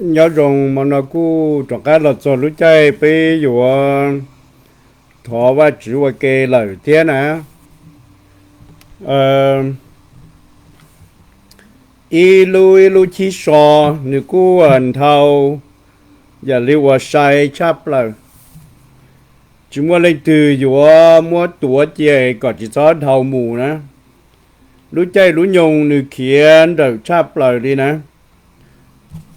Nyob zoo, hmo no kuj rov qab los txog lub caij peb yuav thov Vajtswv ua ke lawm thiab na. Ib lub ib lub chib so, nws kuj ntau yam li uas sai tshaj plaws. Tsis muaj leej twg yuav muab tuav cia kom tsis txhob dhau mus na. Lub caij lub nyoog nws khiav nrawm tshaj plaws li na.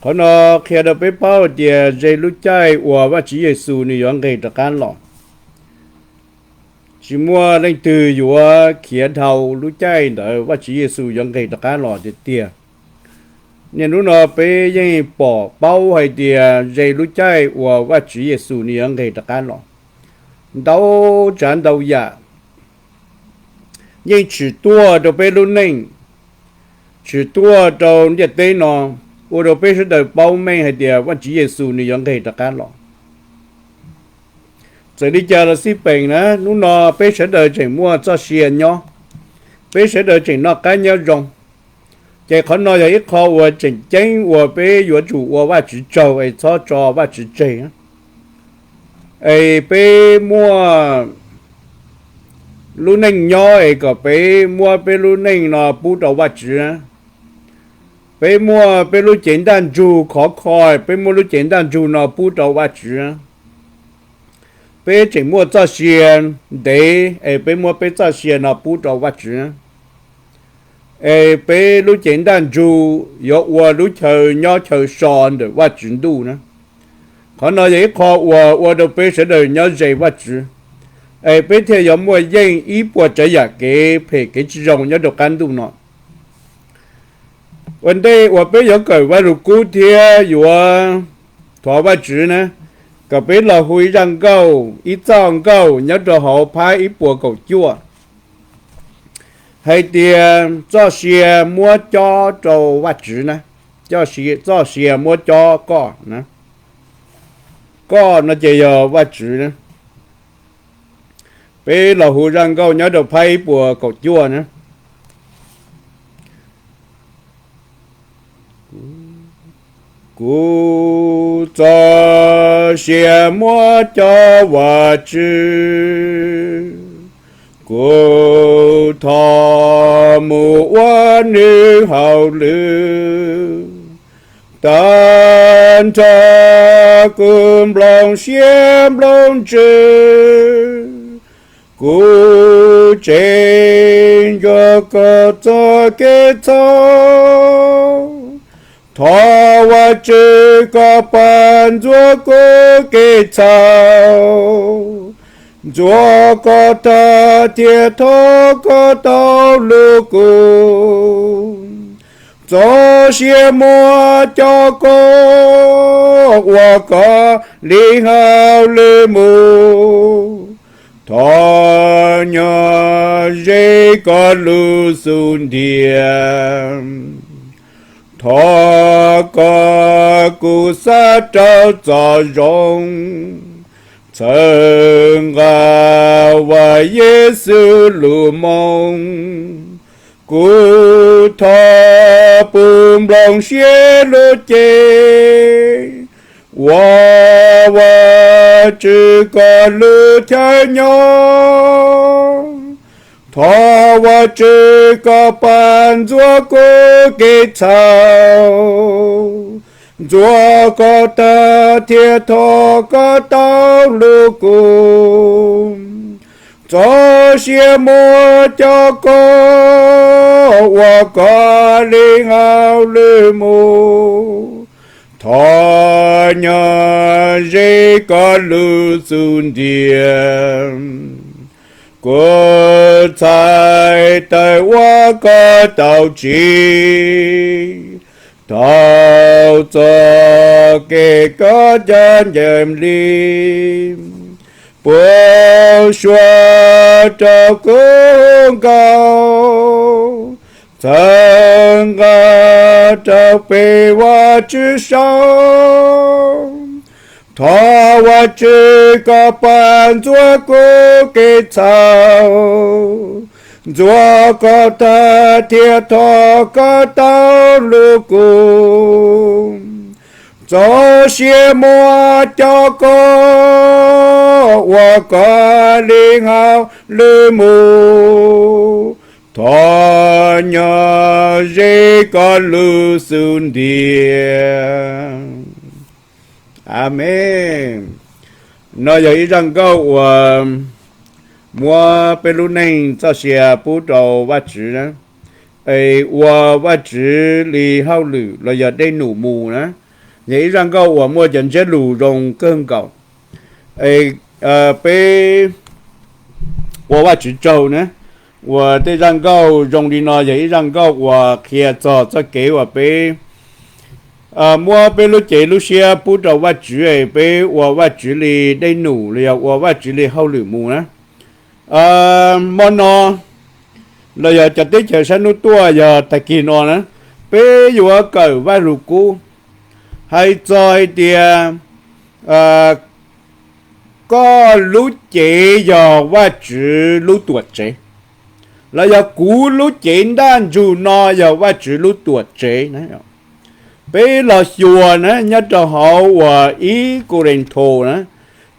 Qhov no qhia rau peb paub tias ze lub caij uas Vajtswv Yexus nws yuav nqes rov qab los, tsis muaj leej twg yuav khiav dhau lub caij ntawd Vajtswv Yexus yuav nqes rov qab los tiag tiag. Niaj hnub no peb yeej pom paub hais tias ze lub caij uas Vajtswv Yexus nws yuav nqes rov qab los, ntau tsav ntau yam yeej tshwm tuaj rau peb lub neej, tshwm tuaj rau ntiaj teb no, ua rau peb sawv daws paub meej hais tias Vajtswv Yexus nws yuav nqes rov qab los. Txawm li cas los xij peem na, hnub no peb sawv daws tseem muaj txoj sia nyob, peb sawv daws tseem noj qab nyob zoo. Ces qhov no yog ib qho uas tseem ceeb uas peb yuav tsum ua Vajtswv tsaug es txhob tso Vajtswv tseg. Es peb muaj lub neej nyob es kom peb muab peb lub neej no pub rau Vajtswv. Peb muaj peb lub cev ntaj ntsug khov kho, peb muab lub cev ntaj ntsug no pub rau Vajtswv. Peb tseem muaj txoj sia ntev es peb muab peb txoj sia no pub rau Vajtswv. Es peb lub cev ntaj ntsug yuav ua lub chaw nyob chaw so ntawm Vajtswv ntuj na. Qhov no yog ib qho uas ua rau peb sawv daws nyob ze Vajtswv, es peb thiaj yuav muaj yeej ib puas tsav yam kev phem kev tsis zoo nyob rau qab ntuj no. Ua ntej uas peb yuav kawm Vajluskub thiab yuav thov Vajtswv na, kom peb los hu ib zaj nkauj, ib txoj nkauj nyob rau hauv phab ib puas kaum cuaj, hais tias txoj sia muab cob rau Vajtswv na. Txoj sia muab cob koj na. Koj no ces yog Vajtswv na. Peb los hu zaj nkauj nyob rau phab ib puas kaum cuaj na. Kuv txoj sia muab cob Vajtswv, kuv thov mus ua nws hauj lwm. Tag nrho kuv nplooj siab nplooj ntsws, kuv tseem ntsuas koj txoj kev txhaum. Thov Vajtswv koj pab ntxuav kuv kev txhaum, ntxuav koj tag thiab thov koj tau hlub kuv. Txoj sia muab cob koj, ua koj li hauj lwm mus. Thov nyob ze koj lub xub ntiag. Thov koj kuv xav rau txoj zoo, txhawb nqa Vajtswv Yexus lus moo. Kuv thov puv nplooj siab lub cev, ua Vajtswv koj lub chaw nyob. Thov Vajtswv koj pab ntxuav kuv kev txhaum, ntxuav koj tag thiab thov koj tau hlub kuv. Txoj sia muab cob koj, ua koj li hauj lwm mus. Thov nyob ze koj lub xub ntiag. Kuv txhais tawm ua koj tau tsim, tau txoj kev koj coj ncaim li, puas suav rau kuv hu nkaus, txhawb nqa rau peb Vajtswv saib. Thov Vajtswv koj pab ntxuav kuv kev txhaum, ntxuav koj tag thiab thov koj tau hlub kuv. Txaus siab muab cov koob ua koj li hauj lwm mus, thov nyob ze koj lub xub ntiag. Amees. No yog ib zaj nkauj uas muab peb lub neej txoj sia pub rau Vajtswv na, es ua Vajtswv li hauj lwm los yog dej num mus na. Yog ib zaj nkauj uas muaj cov ntsiab lus zoo kawg nkaus. Es peb ua Vajtswv tsaug na, uas tej zaj nkauj zoo li no yog ib zaj nkauj uas qhia txog txoj kev uas peb muab peb lub cev lub siab pub rau Vajtswv, es peb ua Vajtswv li dej num los yog ua Vajtswv li hauj lwm mus na. Hmo no los yog cov teb chaws sab hnub tuaj yog tag kis no na, peb yuav kawm Vajluskub hais txog hais tias koj lub cev yog Vajtswv lub tuam tsev, los yog kuv lub cev ntaj ntsug no yog Vajtswv lub tuam tsev na. Peb los xyuas na nyob rau hauv uas ib Kauleethaus na,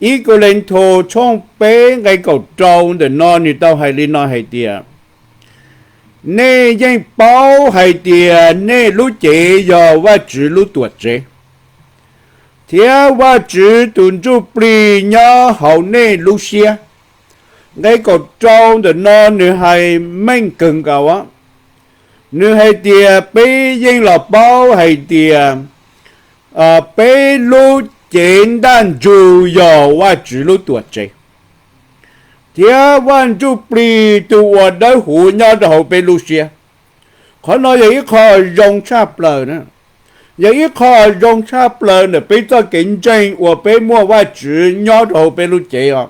ib Kauleethaus tshooj peb nqe kaum rau ntawm no nws tau hais li no hais tias, nej yeej paub hais tias nej lub cev yog Vajtswv lub tuam tsev, thiab Vajtswv tus Ntsujplig nyob hauv nej lub siab. Nqe kaum rau ntawm no nws hais meej kawg nkaus. Nws hais tias peb yeej los paub hais tias peb lub cev ntaj ntsug yog Vajtswv lub tuam tsev, thiab Vaj Ntsujplig tus uas dawb huv nyob rau hauv peb lub siab. Qhov no yog ib qho zoo tshaj plaws na, yog ib qho zoo tshaj plaws ntawm peb txoj kev ntseeg uas peb muaj Vajtswv nyob rau hauv peb lub cev os.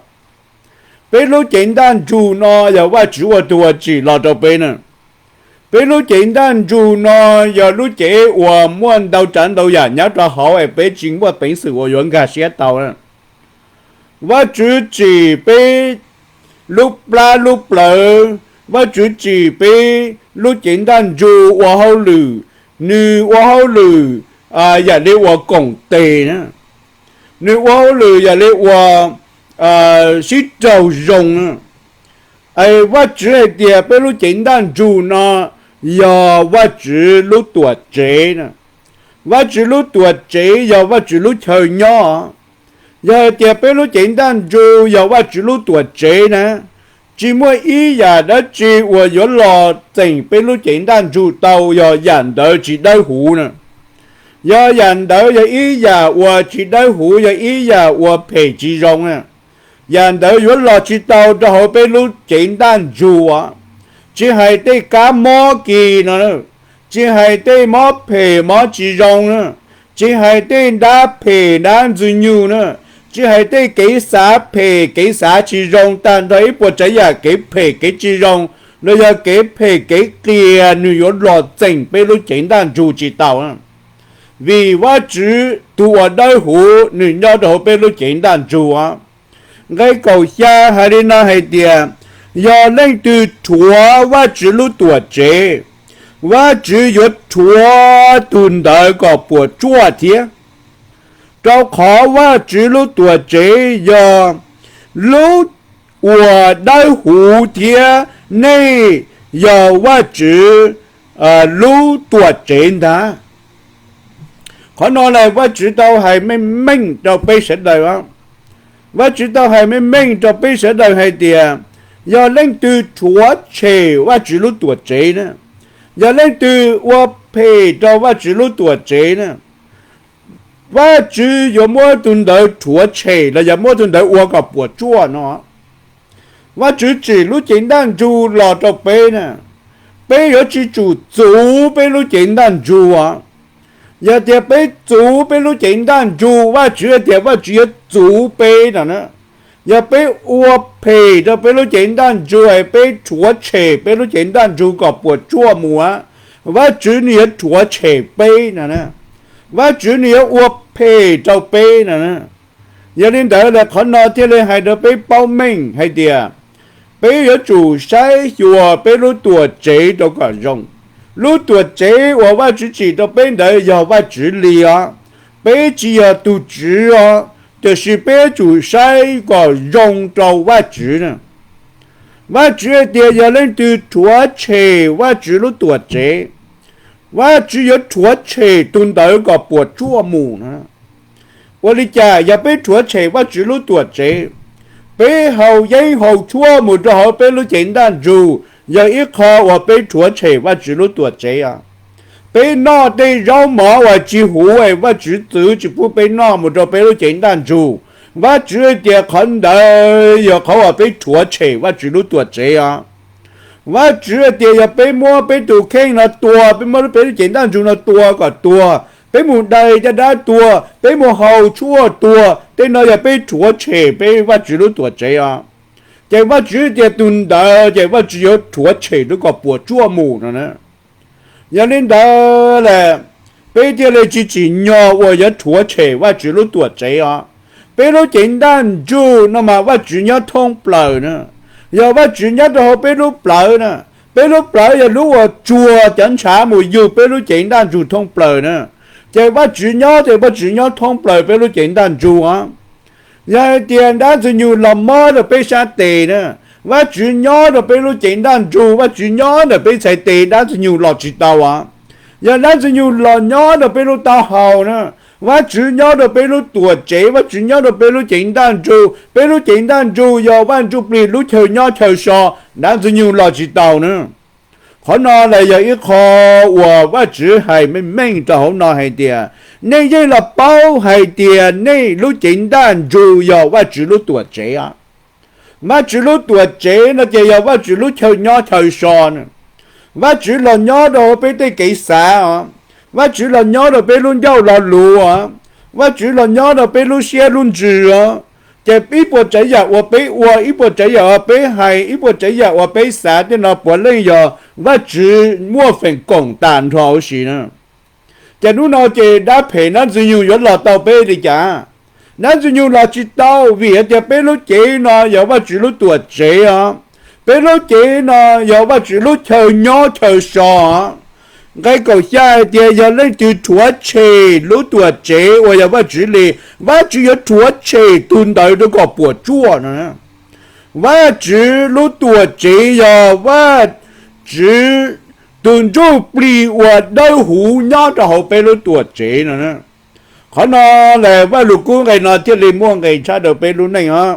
Peb lub cev ntaj ntsug no yog Vajtswv ua tus uas tsim los rau peb na. Peb lub cev ntaj ntsug no yog lub cev uas muaj ntau tsav ntau yam nyob rau hauv es peb tsis muaj peev xwm uas yuav nkag siab tau. Vajtswv tsim peb lub plab lub plawv, Vajtswv tsim peb lub cev ntaj ntsug ua hauj lwm, nws ua hauj lwm yam li uas koom tes na, nws ua hauj lwm yam li uas sib raug zoo na. Es Vajtswv hais tias peb lub cev ntaj ntsug no yog Vajtswv lub tuam tsev na. Vajtswv lub tuam tsev yog Vajtswv lub chaw nyob. Yog hais tias peb lub cev ntaj ntsug yog Vajtswv lub tuam tsev na, tsis muaj ib yam dab tsi uas yuav los txeem peb lub cev ntaj ntsug tau yog yam ntawd tsis dawb huv na. Yog yam ntawd yog ib yam uas tsis dawb huv, yog ib yam uas phem tsis zoo na. Yam ntawd yuav los tsis tau rau hauv peb lub cev ntaj ntsug os. Tsis hais tej kab mob kis no, tsis hais tej mob phem mob tsis zoo na, tsis hais tej dab phem dab ntxwg nyoog na, tsis hais tej kev xav phem kev xav tsis zoo, tag nrho ib puas tsav yam kev phem kev tsis zoo los yog kev phem kev qias nws yuav los txeem peb lub cev ntaj ntsug tsis tau. Vim Vajtswv tus uas dawb huv nws nyob rau hauv peb lub cev ntaj ntsug. Nqe kaum xya hais li no hais tias, yog leej twg rhuav Vajtswv lub tuam tsev, Vajtswv yuav rhuav tus ntawd kom puas tsuaj thiab. Rau qhov Vajtswv lub tuam tsev yog lub uas dawb huv thiab nej yog Vajtswv lub tuam tsev ntag. Qhov no las Vajtswv tau hais meej meej rau peb sawv daws. Vajtswv tau hais meej meej rau peb sawv daws hais tias, yog leej twg rhuav tshem Vajtswv lub tuam tsev na, yog leej twg ua phem rau Vajtswv lub tuam tsev na, Vajtswv yuav muab tus ntawd rhuav tshem los yog muab tus ntawd ua kom puas tsuaj no. Vajtswv tsim lub cev ntaj ntsug los rau peb na, peb yuav tsis tsum txuv peb lub cev ntaj ntsug. Yog tias peb txuv peb lub cev ntaj ntsug, Vajtswv hais tias Vajtswv yuav txuv peb no na. Yog peb ua phem rau peb lub cev ntaj ntsug es peb rhuav tshem peb lub cev ntaj ntsug kom puas tsuaj mus, Vajtswv nws yuav rhuav tshem peb no na. Vajtswv nws yuav ua phem rau peb no na. Yog li ntawd las qhov no thiaj li hais rau peb paub meej hais tias, peb yuav tsum saib xyuas peb lub tuam tsev rau kom zoo. Lub tuam tsev uas Vajtswv tsim rau peb ntawd yog Vajtswv li os. Peb tsis yog tus Tswv os, tiam sis peb yuav tsum saib kom zoo rau Vajtswv na. Vajtswv hais tias yog leej twg rhuav tshem Vajtswv lub tuam tsev, Vajtswv yuav rhuav tshem tus ntawd kom puas tsuaj mus na. Ua li cas yog peb rhuav tshem Vajtswv lub tuam tsev, peb haus yeeb haus tshuaj mus rau hauv peb lub cev ntaj ntsug, yog ib qho uas peb rhuav tshem Vajtswv lub tuam tsev os. Peb noj tej zaub mov uas tsis huv es Vajtswv txwv tsis pub peb noj mus rau peb lub cev ntaj ntsug, Vajtswv hais tias qhov ntawd yog qhov uas peb rhuav tshem Vajtswv lub tuam tsev os. Vajtswv hais tias yog peb muab peb tus kheej no tua, peb muab peb lub cev ntaj ntsug no tua kom tuag, peb mus dai caj dab tuag, peb mus haus tshuaj tuag, tej no yog peb rhuav tshem peb Vajtswv lub tuam tsev os. Ces Vajtswv tias tus ntawd ces Vajtswv yuav rhuav tshem rau kom puas tsuaj mus no na. Yog li ntawd las, peb thiaj li tsis tsim nyog uas yuav rhuav tshem Vajtswv lub tuam tsev os. Peb lub cev ntaj ntsug no mas Vajtswv nyob thoob plaws na. Yog Vajtswv nyob rau hauv peb lub plawv na, peb lub plawv yog lub uas tsuag cov ntshav mus yug peb lub cev ntaj ntsug thoob plaws na. Ces Vajtswv nyob ces Vajtswv nyob thoob plaws peb lub cev ntaj ntsug os. Yog hais tias dab ntxwg nyoog los mob rau peb sab tes na, Vajtswv nyob rau peb lub cev ntaj ntsug, Vajtswv nyob ntawm peb txhais tes, dab ntxwg nyoog los tsis tau os. Yog dab ntxwg nyoog los nyob rau peb lub taub hau na, Vajtswv nyob rau peb lub tuam tsev, Vajtswv nyob rau peb lub cev ntaj ntsug, peb lub cev ntaj ntsug yog Vaj Ntsujplig lub chaw nyob chaw so, dab ntxwg nyoog los tsis tau na. Qhov no las yog ib qho uas Vajtswv hais meej meej rau hauv no hais tias, nej yeej los paub hais tias nej lub cev ntaj ntsug yog Vajtswv lub tuam tsev os. Vajtswv lub tuam tsev no ces yog Vajtswv lub chaw nyob chaw so na. Vajtswv los nyob rau hauv peb tej kev xav os. Vajtswv los nyob rau peb lub ncauj lo lus os. Vajtswv los nyob rau peb lub siab lub ntsws os. Ces ib puas tsav yam uas peb ua, ib puas tsav yam uas peb hais, ib puas tsav yam uas peb xav tej no puav leej yog Vajtswv muaj feem koom tas nrho huv si na. Ces hnub no ces dab phem dab ntxwg nyoog yuav los tau peb li cas? Dab ntxwg nyoog los tsis tau, vim hais tias peb lub cev no yog Vajtswv lub tuam tsev os. Peb lub cev no yog Vajtswv lub chaw nyob chaw so os. Nqe kaum xya hais tias yog leej twg rhuav tshem lub tuam tsev uas yog Vajtswv li, Vajtswv yuav rhuav tshem tus ntawd rau kom puas tsuaj no. Vajtswv lub tuam tsev yog Vajtswv tus ntsuj plig uas dawb huv nyob rau hauv peb lub tuam tsev no. Qhov no las Vajluskub nqe no thiaj li muaj nqis tshaj rau peb lub neej os.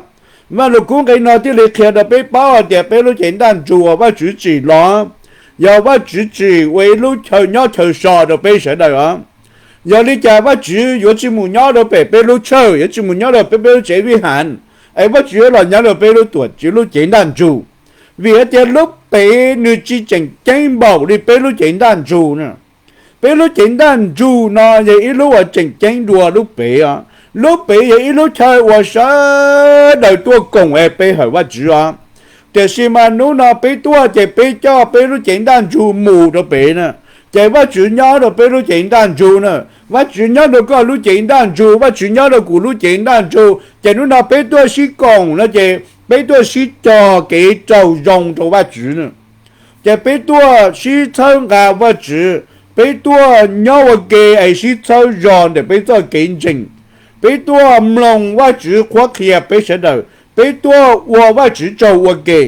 Vajluskub nqe no thiaj li qhia rau peb paub hais tias peb lub cev ntaj ntsug uas Vajtswv tsim los yog Vajtswv tsim ua ib lub chaw nyob chaw so rau peb sawv daws os. Yog li cas Vajtswv yuav tsis mus nyob rau pem peb lub tshawj, yuav tsis mus nyob rau peb, peb lub tsev vij has, es Vajtswv yuav los nyob rau peb lub tuam tsev, lub cev ntaj ntsug? Vim hais tias lub pev nws tsis tseem ceeb npaum li peb lub cev ntaj ntsug na. Peb lub cev ntaj ntsug no yog ib lub uas tseem ceeb dua lub pev os. Lub pev yog ib lub chaw uas sawv daws tuaj koom es pe hawm Vajtswv os. Tiam sis mas hnub no peb tuaj ces peb coj peb lub cev ntaj ntsug mus rau pem na. Ces Vajtswv nyob rau peb lub cev ntaj ntsug na. Vajtswv nyob rau koj lub cev ntaj ntsug, Vajtswv nyob rau kuv lub cev ntaj ntsug, ces hnub no peb tuaj sib koom no ces peb tuaj sib cog kev raug zoo rau Vajtswv na. Ces peb tuaj sib txhawb nqa Vajtswv, peb tuaj nyob ua ke es sib txhawb zog ntawm peb txoj kev ntseeg. Peb tuaj mloog Vajtswv qhuab qhia peb sawv daws, peb tuaj ua Vajtswv tsaug ua ke.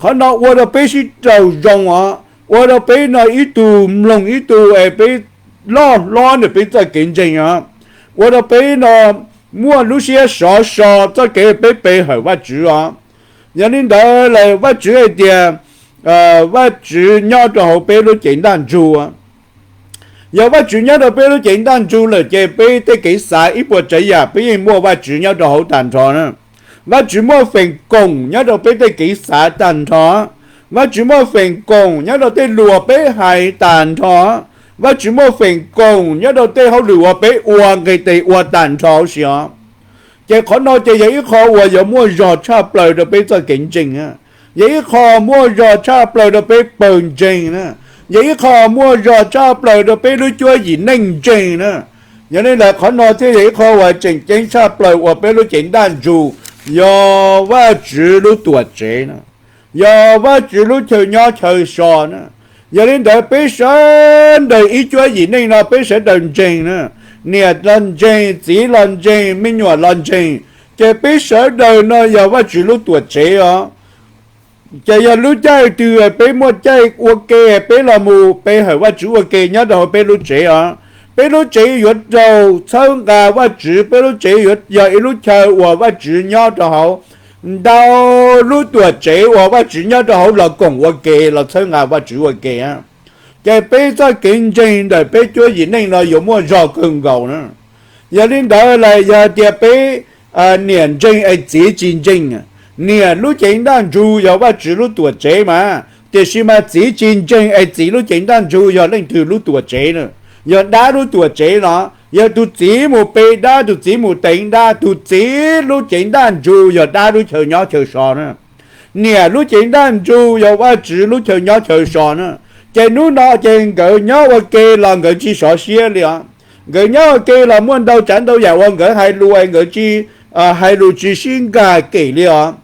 Qhov no ua rau peb sib raug zoo os, ua rau peb no ib tug mloog ib tug es peb loj hlob ntawm peb txoj kev ntseeg os, ua rau peb no muaj lub siab sov so txoj kev peb pe hawm Vajtswv os. Yog li ntawd las Vajtswv hais tias Vajtswv nyob rau hauv peb lub cev ntaj ntsug. Yog Vajtswv nyob rau peb lub cev ntaj ntsug lawm ces peb tej kev xav ib puas tsav yam peb yeej muaj Vajtswv nyob rau hauv tag nrho na. Vajtswv muaj feem koom nyob rau peb tej kev xav tag nrho. Vajtswv muaj feem koom nyob rau tej lus uas peb hais tag nrho. Vajtswv muaj feem koom nyob rau tej hauj lwm uas peb ua nqis tes ua tag nrho huv si os. Ces qhov no ces yog ib qho uas yuav muaj zog tshaj plaws rau peb txoj kev ntseeg, yog ib qho muaj zog tshaj plaws rau peb pawg ntseeg na, yog ib qho muaj zog tshaj plaws rau peb lub cuab yim neej ntseeg na. Yog li ntawd qhov no thiaj yog ib qho uas tseem ceeb tshaj plaws uas peb lub cev ntaj ntsug yog Vajtswv lub tuam tsev na, yog Vajtswv lub chaw nyob chaw so na. Yog li ntawd peb sawv daws ib cuab yim neej no peb sawv daws ntseeg na, Niam los ntseeg, txiv los ntseeg, me nyuam los ntseeg, ces peb sawv daws no yog Vajtswv lub tuam tsev os. Ces yog lub caij twg peb muaj caij ua ke, peb los mus pe hawm Vajtswv ua ke nyob rau hauv peb lub tsev os. Peb lub tsev yuav raug txhawb nqa Vajtswv, peb lub tsev yuav yog ib lub chaw uas Vajtswv nyob rau hauv. Ntau lub tuam tsev uas Vajtswv nyob rau hauv los koom ua ke, los txhawb nqa Vajtswv ua ke. Ces peb txoj kev ntseeg ntawm peb cuab yim neej no yuav muaj zog kawg nkaus na. Yog li ntawd las yog tias peb niam ntseeg es txiv tsis ntseeg, niam lub cev ntaj ntsug yog Vajtswv lub tuam tsev mas, tiam sis mas txiv tsis ntseeg es txiv lub cev ntaj ntsug yog leej twg lub tuam tsev na? Yog dab lub tuam tsev los yog tus txiv mus pe dab, tus txiv mus teev dab, tus txiv lub cev ntaj ntsug yog dab lub chaw nyob chaw so na. Niam lub cev ntaj ntsug yog Vajtswv lub chaw nyob chaw so na. Ces hnub no ces nkawd nyob ua ke los nkawd tsis sov siab li os. Nkawd nyob ua ke los muaj ntau tsav ntau yam uas nkawd hais lus, nkawd tsis hais lus tsis sib nkag kem li os.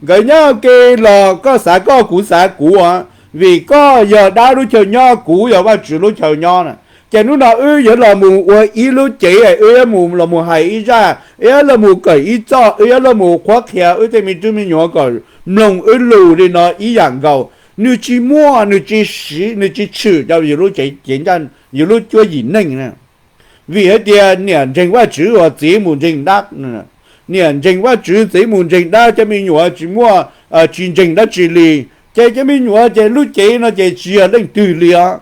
Nkawd nyob ua ke los koj xav koj kuv xav kuv os, vim koj yog dab lub chaw nyob, kuv yog Vajtswv lub chaw nyob na. Ces hnub no wb yuav los mus ua ib lub cev, wb yuav mus los mus hais ib zaj, wb yuav los mus kawm ib txoj, wb yuav los mus qhuab qhia wb tej me tub me nyuam kom mloog wb lus li no ib yam nkaus. Nws tsis muaj, nws tsis siv, nws tsis tshwm rau yus lub cuab yim neej na. Vim hais tias niam ntseeg Vajtswv uas txiv mus ntseeg dab, niam ntseeg Vajtswv txiv mus ntseeg dab, cov me nyuam tsis muaj, tsis ntseeg dab tsi li. Ces cov me nyuam ces lub cev no ces tsis yog leej twg li os.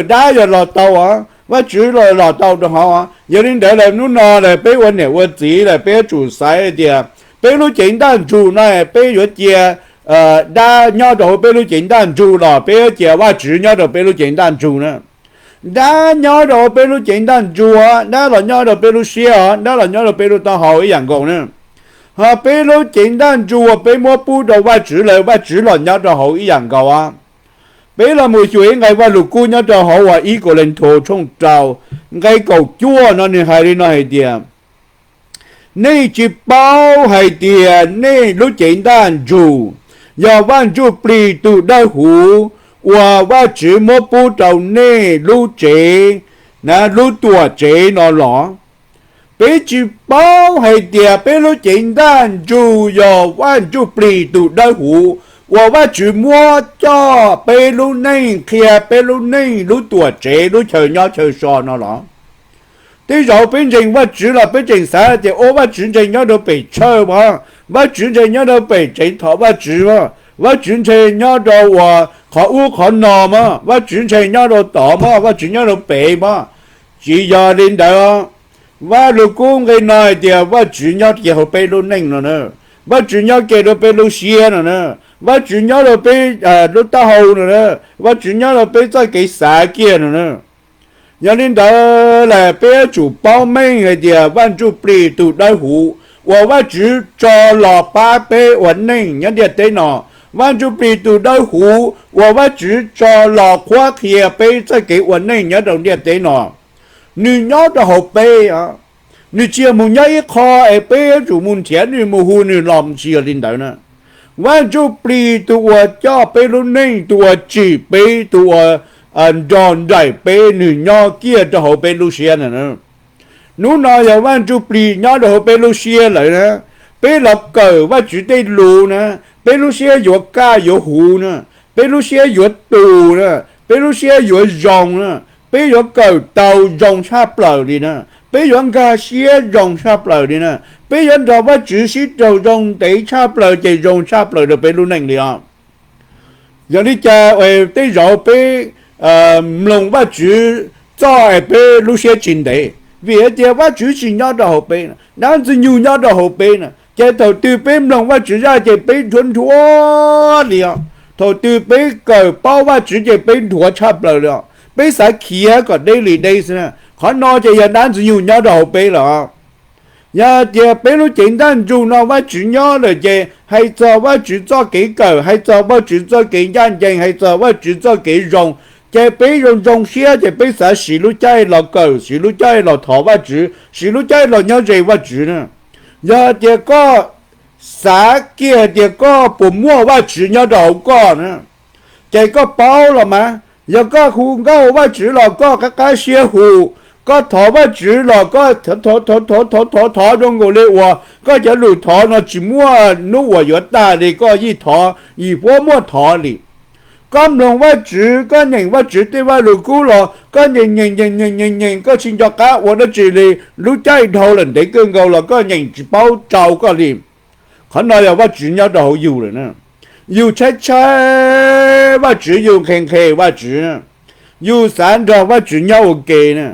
Dab yog los tau os, Vajtswv los los tau rau hauv. Yog li ntawd las hnub no las peb ua niam ua txiv las peb yuav tsum xaiv tias peb lub cev ntaj ntsug no peb yuav cia dab nyob rau hauv peb lub cev ntaj ntsug los peb yuav cia Vajtswv nyob rau peb lub cev ntaj ntsug na. Dab nyob rau hauv peb lub cev ntaj ntsug, dab los nyob rau peb lub siab os, dab los nyob rau peb lub taub hau ib yam nkaus na. Ho peb lub cev ntaj ntsug uas peb muab pub rau Vajtswv lawm, Vajtswv los nyob rau hauv ib yam nkaus. Peb los mus xyuas ib nqe Vajluskub nyob rau hauv uas ib Kauleethaus tshooj rau nqe kaum cuaj no nws hais li no hais tias, nej tsis paub hais tias nej lub cev ntaj ntsug yog Vaj Ntsujplig tus dawb huv uas Vajtswv muab pub rau nej lub tsev, lub tuam tsev no los? Peb tsis paub hais tias peb lub cev ntaj ntsug yog Vaj Ntsujplig tus dawb huv uas Vajtswv muab coj peb lub neej, qhia peb lub neej lub tuam tsev lub chaw nyob chaw so no los? Tej zaum peb ntseeg Vajtswv los peb tseem xav tias ua Vajtswv ntshe nyob rau pem tshawj mog, Vajtswv ntshe nyob rau pem tsev thov Vajtswv mog, Vajtswv ntshe nyob rau uas qhov ub qhov no mog, Vajtswv ntshe nyob rau tod mog, Vajtswv nyob rau pem mog. Tsis yog li ntawd. Vajluskub nqe no hais tias Vajtswv nyob kiag hauv peb lub neej no na, Vajtswv nyob kiag rau peb lub siab no na, Vajtswv nyob rau peb lub taub hau no na, Vajtswv nyob rau peb txoj kev xav kiag no na. Yog li ntawd las peb yuav tsum paub meej hais tias Vaj Ntsujplig tus dawb huv uas Vajtswv tso los pab peb ua neej nyob ntiaj teb no, Vaj Ntsujplig tus dawb huv uas Vajtswv tso los qhuab qhia peb txoj kev ua neej nyob rau ntiaj teb no, nws nyob rau hauv peb. Nws tsis yog mus nyob ib qho es peb yuav tsum mus nrhiav nws mus hu nws los, tsis yog li ntawd na. Vaj Ntsujplig tus uas coj peb lub neej, tus uas tsim peb, tus uas nrog nraim peb, nws nyob kiag rau hauv peb lub siab na. Hnub no yog Vaj Ntsujplig nyob rau hauv peb lub siab lawm na, peb los kawm Vajtswv tej lus na, peb lub siab yuav kaj yuav huv na, peb lub siab yuav tus na, peb lub siab yuav zoo na, peb yuav kawm tau zoo tshaj plaws li na, peb yuav nkag siab zoo tshaj plaws li na, peb yuav nrog Vajtswv sib raug zoo ntev tshaj plaws ces zoo tshaj plaws rau peb lub neej li os. Yog li cas tej zaum peb mloog Vajtswv txoj es peb lub siab tsis ntev? Vim hais tias Vajtswv tsis nyob rau hauv peb, dab Ntxwg Nyoog nyob rau hauv peb na. Ces thaum twg peb mloog Vajtswv zaj ces peb nrhuav nrhuav li os. Thaum twg peb kawm paub Vajtswv ces peb nrhuav tshaj plaws li os. Peb xav khiav kom deb li deb xwb na. Qhov no ces yog dab Ntxwg Nyoog nyob rau hauv peb lawm. Yog tias peb lub cev ntaj ntsug no Vajtswv nyob lawm ces hais txog Vajtswv txoj kev kawm, hais txog Vajtswv txoj kev ncaj ncees, hais txog Vajtswv txoj kev zoo, ces peb zoo zoo siab ces peb xav siv lub caij los kawm, siv lub caij los thov Vajtswv, siv lub caij los nyob ze Vajtswv na. Yog tias koj xav kiag tias koj puas muaj Vajtswv nyob rau hauv koj na, ces koj paub los mas, yog koj hu nkauj Vajtswv los koj qab qab siab hu, Koj thov Vajtswv los koj thov thov thov thov thov thov zoo nkaus li uas koj cov lus thov no tsis muaj hnub uas yuav tag li, koj yeej thov yeej yuav muaj thov li. Koj mloog Vajtswv, koj nyeem Vajtswv tej Vajluskub los koj nyeem nyeem nyeem nyeem nyeem nyeem, koj tsis nco qab ua dab tsi li. Lub caij dhau lawm ntev kawg nkaus los koj nyeem tsis paub rau koj li. Qhov no yog Vajtswv nyob rau hauv yus lawm na. Yus tshaib tshaib Vajtswv, yus nqhes nqhes Vajtswv, yus xav nrog Vajtswv nyob ua ke na.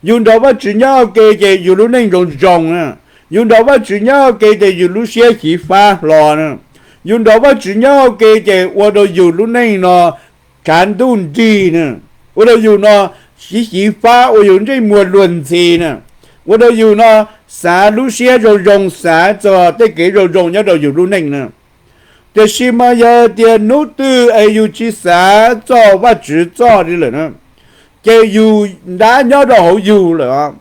Yus nrog Vajtswv nyob ua ke ces yus lub neej zoo zoo na. Yus nrog Vajtswv nyob ua ke ces yus lub siab xyiv fab hlo na. Yus nrog Vajtswv nyob ua ke ces ua rau yus lub neej no tshav ntuj nrig na. Ua rau yus no xyiv xyiv fab, ua yus ntsej muag luag ntxhi na. Ua rau yus no xav lub siab zoo zoo, xav txog tej kev zoo zoo nyob rau yus lub neej na. Tiam sis mas yog tias hnub twg es yus tsis xav txog Vajtswv txoj li lawm na, ces yus nrab nyob rau hauv yus lawm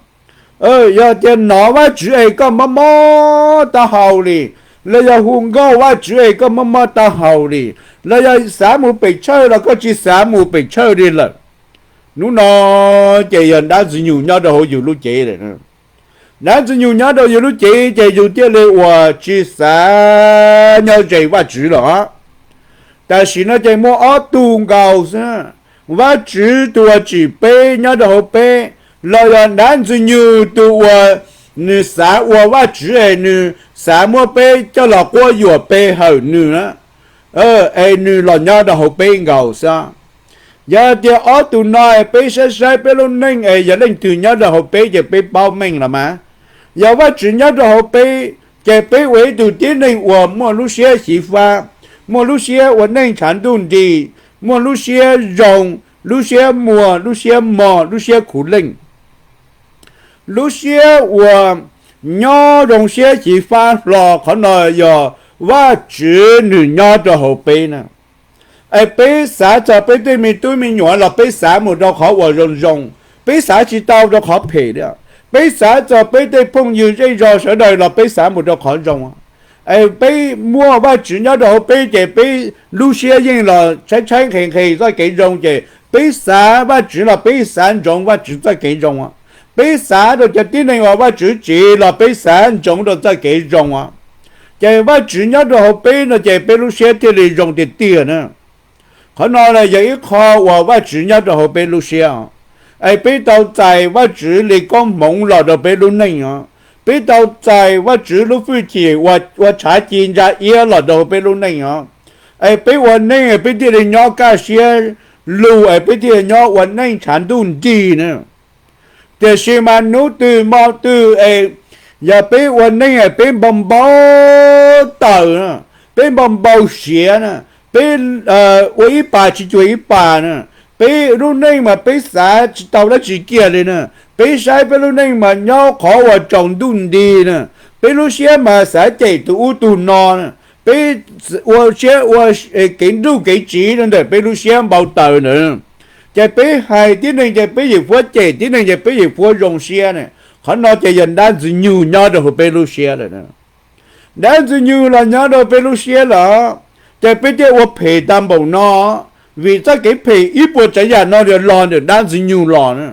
os. Yog tias nov Vajtswv es koj mob mob taub hau li, los yog hu nkauj Vajtswv es koj mob mob taub hau li, los yog xav mus pem tshawj los koj tsis xav mus pem tshawj li lawm, hnub no ces yog dab Ntxwg Nyoog nyob rau hauv yus lub cev lawm. Dab Ntxwg Nyoog nyob rau yus lub cev ces yus thiaj li uas tsis xav nyob ze Vajtswv lawm. Tam sim no ces muaj ob tug nkaus xwb, Vajtswv tus uas tsim peb nyob rau hauv peb, los yog dab Ntxwg Nyoog tus uas nws xav ua Vajtswv es nws xav muab peb coj los quab yuam pe hawm nws na, es nws los nyob rau hauv peb nkaus xwb. Yog tias ob tug no peb saib saib peb lub neej es yog leej twg nyob rau hauv peb ces peb paub meej los mas. Yog Vajtswv nyob rau hauv peb, ces peb ua ib tug tib neeg uas muaj lub siab xyiv fab, muaj lub siab ua neej tshav ntuj nrig, muaj lub siab zoo, lub siab muag, lub siab mog, lub siab khuv leej, lub siab uas nyob zoo siab xyiv fab hlo. Qhov no yog Vajtswv nws nyob rau hauv peb na. Es peb xav txog peb tej me tub me nyuam los peb xav mus rau qhov uas zoo zoo, peb xav tsis tau rau qhov phem li. Peb xav txog peb tej phooj ywg zej zog sawv daws los peb xav mus rau qhov zoo. Es peb muaj Vajtswv nyob rau hauv peb ces peb lub siab yeej los tshaib tshaib nqhes nqhes txoj kev zoo, ces peb xav Vajtswv los peb xav ntsoov Vajtswv txoj kev zoo. Peb xav rau cov tib neeg uas Vajtswv tsim los peb xav ntsoov rau txoj kev zoo. Ces Vajtswv nyob rau hauv peb no ces peb lub siab thiaj li zoo tiag tiag na. Qhov no yog ib qho uas Vajtswv nyob rau hauv peb lub siab, es peb tau txais Vajtswv li koob hmoov los rau peb lub neej os. Peb tau txais Vajtswv lub hwj chim ua tshav ci ntsa iab los rau peb lub neej os. Es peb ua neej peb thiaj li nyob kaj siab lug, es peb thiaj li nyob ua neej tshav ntuj nrig na. Tiam sis mas hnub twg hmo twg es yog peb ua neej peb npau npau taws, peb npau npau siav na, peb ua ib pas tsis cuag ib pas na, peb lub neej mas peb xav tsis tau dab tsi kiag li na, peb saib peb lub neej mas nyob qhov uas tsaus ntuj nti na, peb lub siab mas xav cem tus ub tus no na, peb ua siab ua kev nruj kev tsiv rau ntawm peb lub siab npau taws ntawd. Ces peb hais tib neeg ces peb yeej fuab cem tib neeg, ces peb yeej fuab zoo siab na. Qhov no ces yog dab Ntxwg Nyoog nyob rau hauv peb lub siab lawm. Dab Ntxwg Nyoog los nyob rau peb lub siab lawm, ces peb thiaj ua phem tag npaum no, vim txoj kev phem ib puas tsav yam no yog los ntawm dab Ntxwg Nyoog los na.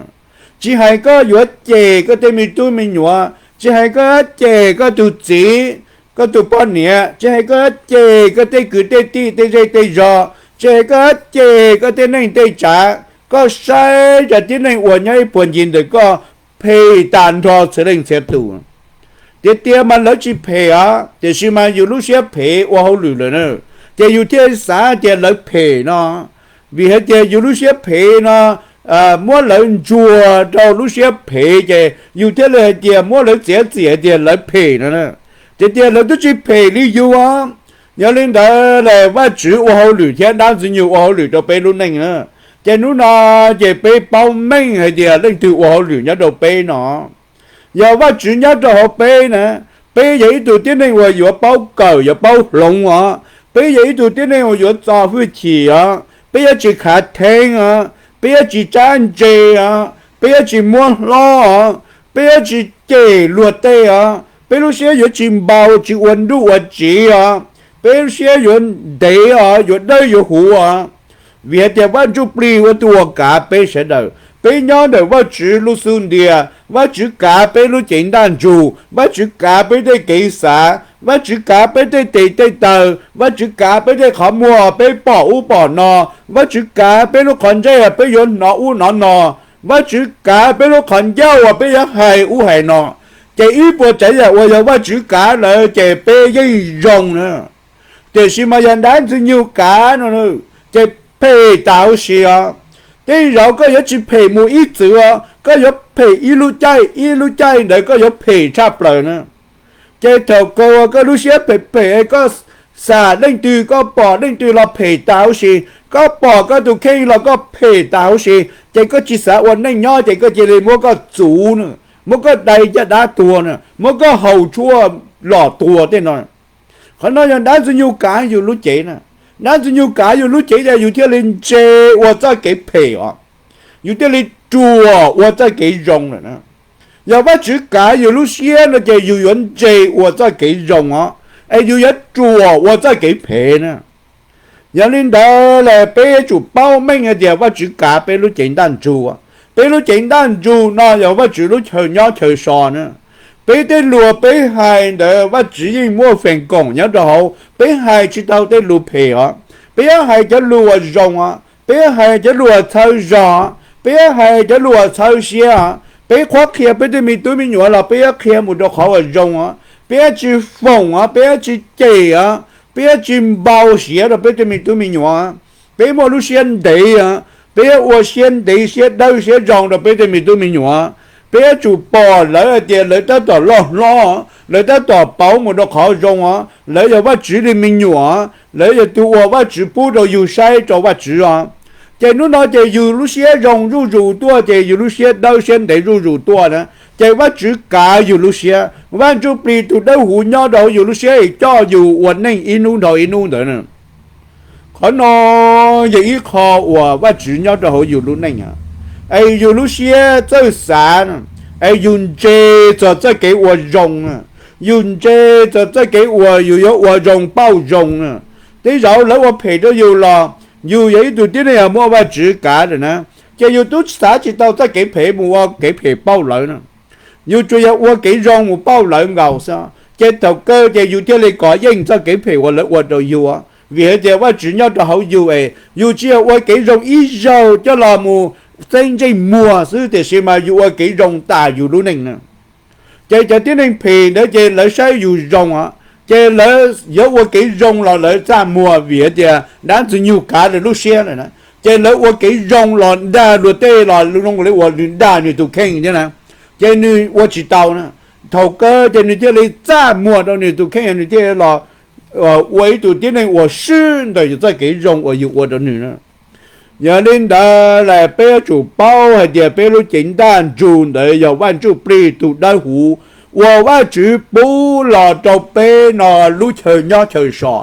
Tsis hais koj yuav cem koj tej me tub me nyuam, tsis hais koj cem koj tus txiv, koj tus poj niam, tsis hais koj cem koj tej kwv tej tij tej zej tej zog, tsis hais koj cem koj tej neej tej tsav, koj saib cov tib neeg uas nyob ib puag ncig ntawm koj phem tag nrho txhia leej txhia tus. Tiag tiag mas lawv tsis phem os, tiam sis mas yus lub siab phem ua hauj lwm lawm na, ces yus thiaj xav tias lawv phem no. Vim hais tias yus lub siab phem no muab lawv ntsuag rau lub siab phem, ces yus thiaj li hais tias muab lawv txiav txim hais tias lawv phem no. Tiag tiag lawv twb tsis phem li yus os. Yog li ntawd las Vajtswv ua hauj lwm thiab dab Ntxwg Nyoog ua hauj lwm rau peb lub neej na. Ces hnub no ces peb paub meej hais tias leej twg ua hauj lwm nyob rau peb no. Yog Vajtswv nyob rau hauv peb na, peb yog ib tug tib neeg uas yuav paub kawm yuav paub hloov os. Peb yog ib tug tib neeg uas yuav txo hwj chim os. Peb yuav tsis khav theeb os, peb yuav tsis tsab ntse os, peb yuav tsis muab hlob os, peb yuav tsis cem luag tej os. Peb lub siab yuav tsis npau tsis ua nruj ua tsiv os. Peb lub siab yuav ntev os, yuav dawb yuav huv os. Vim hais tias Vaj Ntsujplig ua tus uas kav peb sawv daws, Peb nyob ntawm Vajtswv lub xub ntiag, Vajtswv kav peb lub cev ntaj ntsug, Vajtswv kav peb tej kev xav, Vajtswv kav peb tej tes tej taw, Vajtswv kav peb tej qhov muag peb pom ub pom no, Vajtswv kav peb lub qhov ntsej peb yuav hnov ub hnov no, Vajtswv kav peb lub qhov ncauj uas peb yuav hais ub hais no. Ces ib puas tsav yam uas yog Vajtswv kav lawm ces peb yeej zoo na. Tiam sis mas yog dab ntxwg nyoog kav no, ces phem tas huv si os. Tej zaum koj yuav tsis phem mus ib txwm os, koj yuav phem ib lub caij, ib lub caij ntawd koj yuav phem tshaj plaws na. Ces thaum kawg uas koj lub siab phem phem, koj xam leej twg, koj pom leej twg los phem tas huv si, koj pom koj tus kheej los koj phem tas huv si, ces koj tsis xav ua neej nyob ces koj cia li muab koj txuv na, muab koj dai caj dab tuag na, muab koj haus tshuaj los tuag tej no. Qhov no yog dab ntxwg nyoog kav yus lub cev na. Dab ntxwg nyoog kav yus lub cev ces yus thiaj li ntse ua txoj kev phem os, yus thiaj li ruam ua txoj kev zoo lawm na. Yog Vajtswv kav yus lub siab no ces yus yuav ntse ua txoj kev zoo os, es yus yuav ruam ua txoj kev phem na. Yog li ntawd las peb yuav tsum paub meej hais tias Vajtswv kav peb lub cev ntaj ntsug. Peb lub cev ntaj ntsug no yog Vajtswv lub chaw nyob chaw so na. Peb tej lus peb hais ntawd Vajtswv yeej muaj feem koom nyob rau hauv, peb hais tsis tau tej lus phem os. Peb yuav hais cov lus uas zoo os, peb yuav hais cov lus uas txhawb zog, peb yuav hais cov lus uas txhawb siab. Peb qhuab qhia peb tej me tub me nyuam los peb yuav qhia mus rau qhov uas zoo os, peb yuav tsis foom os, peb yuav tsis cem os, peb yuav tsis npau siav rau peb tej me tub me nyuam. Peb muaj lub siab ntev os, peb yuav ua siab ntev siab dawb siab zoo rau peb tej me tub me nyuam. Peb yuav tsum pom lawv hais tias lawv tab tom loj hlob, lawv tab tom pauv mus rau qhov zoo os, lawv yog Vajtswv li me nyuam, lawv yog tus uas Vajtswv pub rau yus saib rau Vajtswv os. Ces hnub no ces yus lub siab zoo zuj zus tuaj, ces yus lub siab dawb siab ntev zuj zus tuaj na, ces Vajtswv kav yus lub siab, Vaj Ntsujplig tus Dawbhuv nyob rau hauv yus lub siab es coj yus ua neej ib hnub dhau ib hnub ntawd na. Qhov no yog ib qho uas Vajtswv nyob rau hauv yus lub neej, es yus lub siab txawj xav, es yus ntse txog txoj kev ua zoo, yus ntse txog txoj kev uas yus yuav ua zoo pauj zoo. Tej zaum lawv ua phem rau yus los yus yog ib tug tib neeg uas muaj Vajtswv kav lawm na, ces yus twb xav tsis tau txoj kev phem mus ua kev phem pauj lawv na. Yus tsuas yog ua kev zoo mus pauj lawv nkaus xwb, ces thaum kawg ces yus thiaj li kov yeej txoj kev phem uas lawv ua rau yus. Vim hais tias Vajtswv nyob rau hauv yus es yus tsis yog ua kev zoo ib zaug coj los mus txeeb ntsej muag xwb, tiam sis mas yus ua kev zoo tas yus lub neej na. Ces cov tib neeg phem ntawd ces lawv saib yus zoo os, ces lawv yuav ua kev zoo los lawv txaj muag, vim hais tias dab ntxwg nyoog kav lawv lub siab lawm na. Ces lawv ua kev zoo los dag luag tej los zoo li uas nws dag nws tus kheej thiab na, ces nws ua tsis tau na. Thaum kawg ces nws thiaj li txaj muag rau nws tus kheej, nws thiaj los ua ib tug tib neeg uas swb ntawm yus txoj kev zoo uas yus ua rau nws na. Yog li ntawd las peb yuav tsum paub hais tias peb lub cev ntaj ntsug ntawd yog Vaj Ntsujplig tus Dawbhuv uas Vajtswv pub los rau peb no lub chaw nyob chaw so.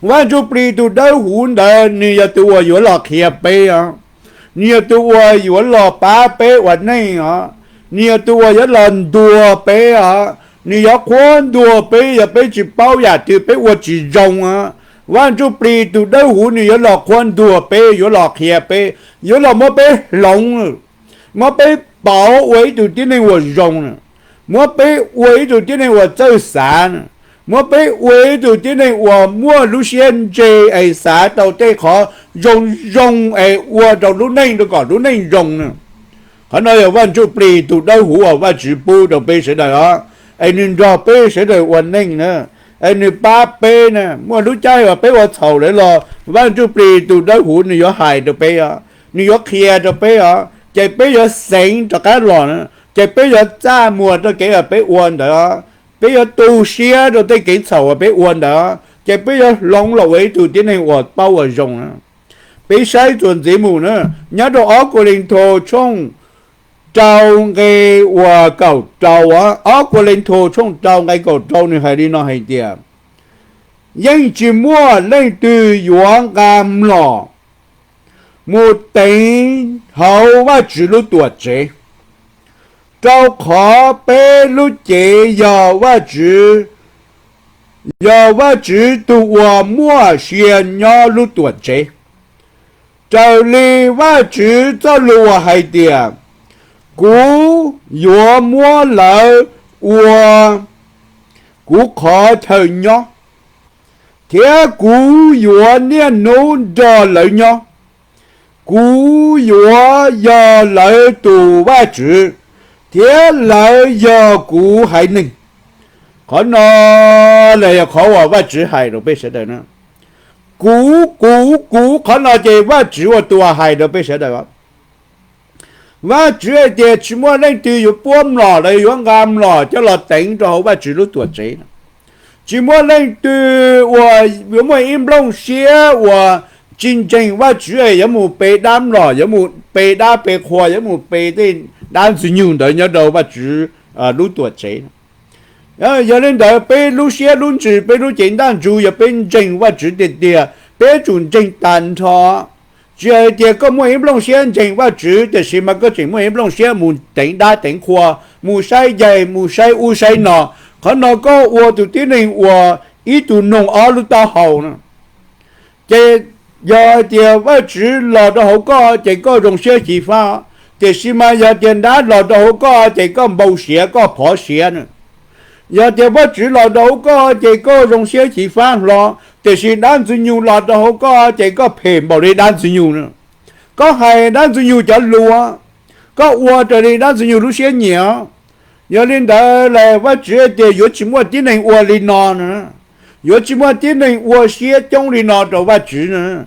Vaj Ntsujplig tus Dawbhuv ntawd nws yog tus uas yuav los qhia peb os, nws yog tus uas yuav los pab peb ua neej os, nws yog tus uas yuav los ntuas peb os, nws yuav qhuab ntuas peb yog peb tsis paub yam twg peb ua tsis zoo os. Vaj Ntsujplig tus Dawbhuv nws yuav los qhuab ntuas peb, yuav los qhia peb, yuav los muab peb hloov, muab peb pauv ua ib tug tib neeg uas zoo, muab peb ua ib tug tib neeg uas txawj xav, muab peb ua ib tug tib neeg uas muaj lub siab ntse es xav rau tej qhov zoo zoo es ua rau lub neej rau kom lub neej zoo na. Qhov no yog Vaj Ntsujplig tus Dawbhuv uas Vajtswv pub rau peb sawv daws os, es nws nrog peb sawv daws ua neej na, es nws pab peb na. Muaj lub caij uas peb ua txhaum lawm los Vaj Ntsujplig tus Dawbhuv nws yuav hais rau peb os, nws yuav qhia rau peb os, ces peb yuav xeev rov qab los na, ces peb yuav txaj muag rau kev uas peb ua ntawd os, peb yuav tu siab rau tej kev txhaum uas peb ua ntawd os, ces peb yuav hloov los ua ib tug tib neeg uas paub ua zoo na. Peb saib txuas ntxiv mus na, nyob rau ob Kuas Leej Thus tshooj rau nqe uas kaum rau, ob Kuas Leej Thus tshooj rau nqe kaum rau nws hais li no hais tias, yeej tsis muaj leej twg yuav nqa mlom mus teev hauv Vajtswv lub tuam tsev, rau qhov peb lub cev yog Vajtswv, yog Vajtswv tus uas muaj sia nyob lub tuam tsev. raws li Vajtswv txoj lus uas hais tias, kuv yuav muab lawv ua kuv qhov chaw nyob, thiab kuv yuav niaj hnub nrog lawv nyob. Kuv yuav yog lawv tus Vajtswv, thiab lawv yog kuv haiv neeg. Qhov no los yog qhov uas Vajtswv hais rau peb sawv daws na. Kuv, kuv, kuv, qhov no ces Vajtswv ua tus hais rau peb sawv daws. Vajtswv hais tias tsis muaj leej twg yuav puab mlom los yuav nqa mlom coj los teev rau hauv Vajtswv lub tuam tsev. Tsis muaj leej twg uas yuav muaj ib nplooj siab uas tsis ntseeg Vajtswv yuav mus pe dab mlom, yuav mus pe dab pe qhua, yuav mus pe tej dab ntxwg nyoog ntawd nyob rau Vajtswv lub tuam tsev. Yog li ntawd peb lub siab lub ntsws, peb lub cev ntaj ntsug yog peb ntseeg Vajtswv tiag tiag, peb yuav tsum ntseeg tag nrho. Tsis hais tias koj muaj ib nplooj siab ntseeg Vajtswv tiam sis mas koj tseem muaj ib nplooj siab mus teev dab teev qhua, mus saib yaig, mus saib ub saib no, qhov no koj ua tus tib neeg uas ib tug noog ob lub taub hau na. Ces yog hais tias Vajtswv los rau hauv koj ces koj zoo siab xyiv fab, tiam sis mas yog tias dab los rau hauv koj ces koj npau siav, koj phov siav na. Yog tias Vajtswv los rau hauv koj ces koj zoo siab xyiv fab hlo, tiam sis dab ntxwg nyoog los rau hauv koj ces koj phem npaum li dab ntxwg nyoog na. Koj hais dab ntxwg nyoog cov lus, koj ua raws li dab ntxwg nyoog lub siab nyiam. Yog li ntawd las Vajtswv tias yuav tsis muaj tib neeg ua li no na. Yuav tsis muaj tib neeg ua siab coob li no rau Vajtswv na.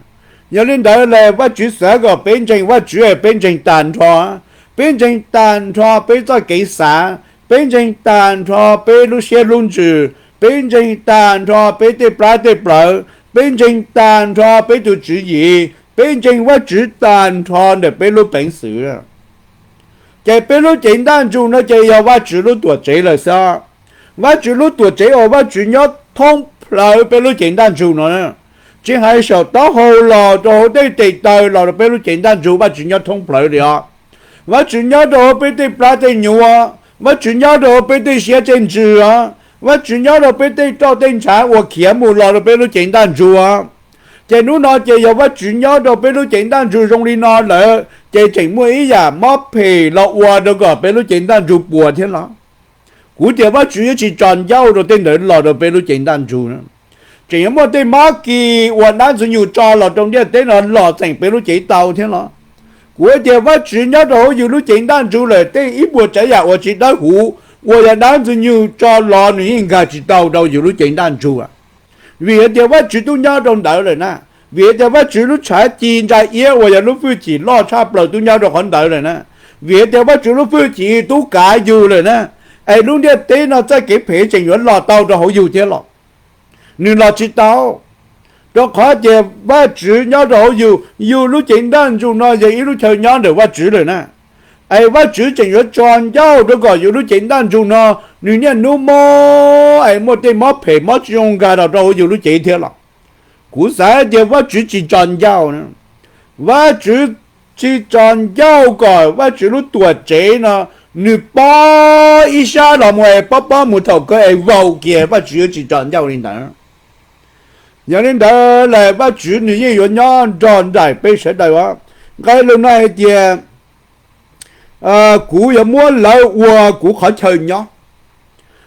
Yog li ntawd las Vajtswv xav kom peb ntseeg Vajtswv, peb ntseeg tag nrho. Peb ntseeg tag nrho peb txoj kev xav, peb ntseeg tag nrho peb lub siab lub ntsws, peb ntseeg tag nrho peb tej plab tej plawv, peb ntseeg tag nrho peb tus tswv yim, peb ntseeg Vajtswv tag nrho ntawm peb lub peev xwm. Ces peb lub cev ntaj ntsug no ces yog Vajtswv lub tuam tsev lawm xwb. Vajtswv lub tuam tsev uas Vajtswv nyob thoob plawv peb lub cev ntaj ntsug no. Tsis hais saum taub hau los rau hauv tej tes taw los rau peb lub cev ntaj ntsug Vajtswv nyob thoob plawv li os. Vajtswv nyob rau hauv peb tej plab tej nyuv, Vajtswv nyob rau hauv peb tej siab tej ntsws os, Vajtswv nyob rau peb tej roj tej ntshav uas khiav mus los rau peb lub cev ntaj ntsug os. Ces hnub no ces yog Vajtswv nyob rau peb lub cev ntaj ntsug zoo li no lawm ces tseem muaj ib yam mob phem los ua rau kom peb lub cev ntaj ntsug puas thiab los? Kuv tias Vajtswv yuav tsis tso ncauj rau tej ntawd los rau peb lub cev ntaj ntsug na. Tseem yuav muaj tej mob kis uas dab ntxwg nyoog tso los rau ntiaj teb no los txeem peb lub cev tau thiab los? Kuv tias Vajtswv nyob rau hauv yus lub cev ntaj ntsug lawm, tej ib puas tsav yam uas tsis dawb huv uas yog dab ntxwg nyoog tso los nws yeej nkag tsis tau rau yus lub cev ntaj ntsug. Vim hais tias Vajtswv twb nyob rau ntawd lawm na. Vim hais tias Vajtswv lub tshav ci ntsa iab uas yog lub hwj chim loj tshaj plaws twb nyob rau qhov ntawd lawm na. Vim hais tias Vajtswv lub hwj chim twb kav yus lawm na. Es lub ntiaj teb no txoj kev phem tseem yuav los tau rau hauv yus thiab los? Nws los tsis tau. Rau qhov tias Vajtswv nyob rau hauv yus, yus lub cev ntaj ntsug no yog ib lub chaw nyob ntawm Vajtswv lawm na. Es Vajtswv tseem yuav tso ncauj rau kom yus lub cev ntaj ntsug no nws niaj hnub mob es muaj tej mob phem mob tsis zoo nkag los rau hauv yus lub cev thiab los? Kuv xav tias Vajtswv tsis tso ncauj na. Vajtswv tsis tso ncauj kom Vajtswv lub tuam tsev no nws pob ib sab los mus es pob pob mus thaum kawg es vau kiag, Vajtswv yuav tsis tso ncauj li ntawd. Yog li ntawd las Vajtswv nws yeej yuav nyob nrog nraim peb sawv daws os. Nqe lus no hais tias kuv yuav muab lawv ua kuv qhov chaw nyob.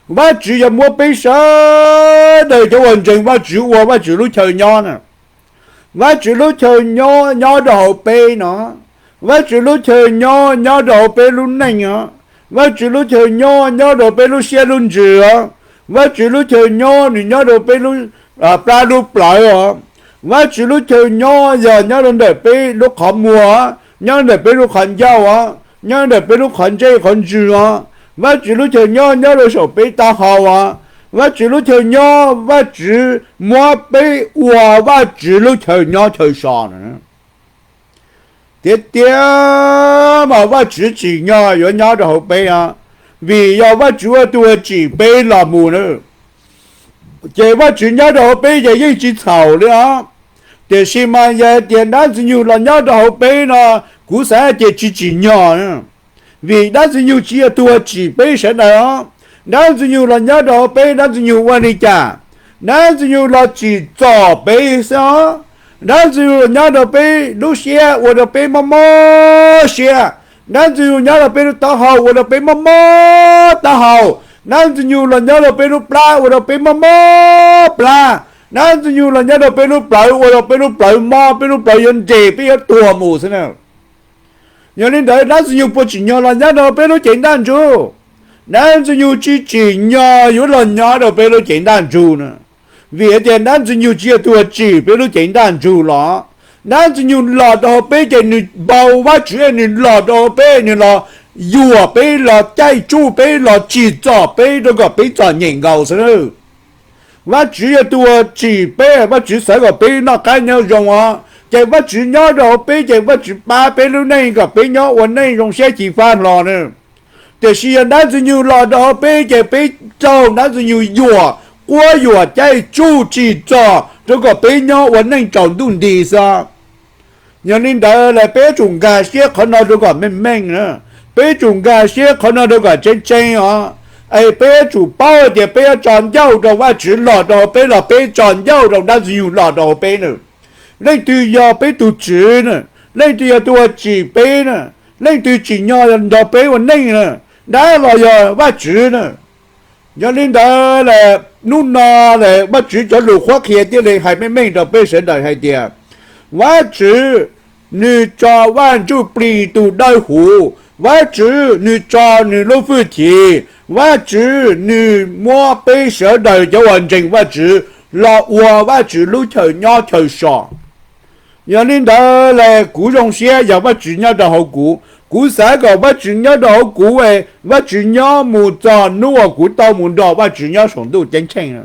Vajtswv yuav muab peb sawv daws cov uas ntseeg Vajtswv ua Vajtswv lub chaw nyob na. Vajtswv lub chaw nyob nyob rau hauv peb no. Vajtswv lub chaw nyob nyob rau hauv peb lub neej os. Vajtswv lub chaw nyob nyob rau peb lub siab lub ntsws os. Vajtswv lub chaw nyob nws nyob rau peb lub plab lub plawv os. Vajtswv lub chaw nyob yog nyob rau ntawm peb lub qhov muag, nyob ntawm peb lub qhov ncauj os, nyob ntawm peb lub qhov ntsej qhov ntsws os. Vajtswv lub chaw nyob nyob rau saum peb taub hau os. Vajtswv lub chaw nyob, Vajtswv muab peb ua Vajtswv lub chaw nyob chaw so no. Tiag tiag mas Vajtswv tsim nyog yuav nyob rau hauv peb os, vim yog Vajtswv ua tus uas tsim peb los mus na. Ces Vajtswv nyob rau hauv peb ces yeej tsis txhaum li os. Tiam sis mas yog hais tias dab ntxwg nyoog los nyob rau hauv peb no, kuv xav hais tias tsis tsim nyog na. Vim dab ntxwg nyoog tsis yog tus uas tsim peb sawv daws os. Dab ntxwg nyoog los nyob rau hauv peb, dab ntxwg nyoog ua li cas? Dab ntxwg nyoog los tsim txom peb xwb os. Dab Ntxwg Nyoog los nyob rau peb lub siab ua rau peb mob mob siab. Dab Ntxwg Nyoog los nyob rau peb lub taub hau ua rau peb mob mob taub hau. Dab Ntxwg Nyoog los nyob rau peb lub plab ua rau peb mob mob plab. Dab Ntxwg Nyoog los nyob rau peb lub plawv ua rau peb lub plawv mob, peb lub plawv yuav nres, peb yuav tuag mus xwb na. Yog li ntawd Dab Ntxwg Nyoog puas tsim nyog los nyob rau peb lub cev ntaj ntsug? Dab Ntxwg Nyoog tsis tsim nyog yuav los nyob rau peb lub cev ntaj ntsug na. Vim hais tias Dab Ntxwg Nyoog tsis yog tus uas tsim peb lub cev ntaj ntsug los. Dab Ntxwg Nyoog los rau hauv peb ces nws npau Vajtswv, nws los rau hauv peb, nws los yuam peb, los caij tsuj peb, los tsim txom peb rau kom peb txom nyem nkaus xwb na. Vajtswv yog tus uas tsim peb, Vajtswv xav kom peb noj qab nyob zoo os. Ces Vajtswv nyob rau hauv peb, ces Vajtswv pab peb lub neej kom peb nyob ua neej zoo siab xyiv fab hlo na. Tiam sis yog Dab Ntxwg Nyoog los rau hauv peb, ces peb raug Dab Ntxwg Nyoog yuam, quab yuam, caij tsuj, tsim txom rau kom peb nyob ua neej tsaus ntuj nti xwb. Yog li ntawd los peb yuav tsum nkag siab qhov no rau kom meej meej na. Peb yuav tsum nkag siab qhov no rau kom tseeb tseeb os. Es peb yuav tsum paub tias peb yuav tso ncauj rau Vajtswv los rau hauv peb los peb tso ncauj rau Dab Ntxwg Nyoog los rau hauv peb na. Leej twg yog peb tus tswv na? Leej twg yog tus uas tsim peb na? Leej twg tsim nyog nrog peb ua neej na? Dab los yog Vajtswv na? Yog li ntawd los hnub no los Vajtswv cov lus qhuab qhia thiaj li hais meej meej rau peb sawv daws hais tias Vajtswv nws tso Vaj Ntsujplig tus dawb huv, Vajtswv nws tso nws lub hwj chim, Vajtswv nws muab peb sawv daws cov uas ntseeg Vajtswv los ua Vajtswv lub chaw nyob chaw so. Yog li ntawd los kuv zoo siab yog Vajtswv nyob rau hauv kuv. Kuv xav kom Vajtswv nyob rau hauv kuv, Vajtswv nyob mus txog hnub uas kuv tau mus nrog Vajtswv nyob saum ntuj ceeb tsheej.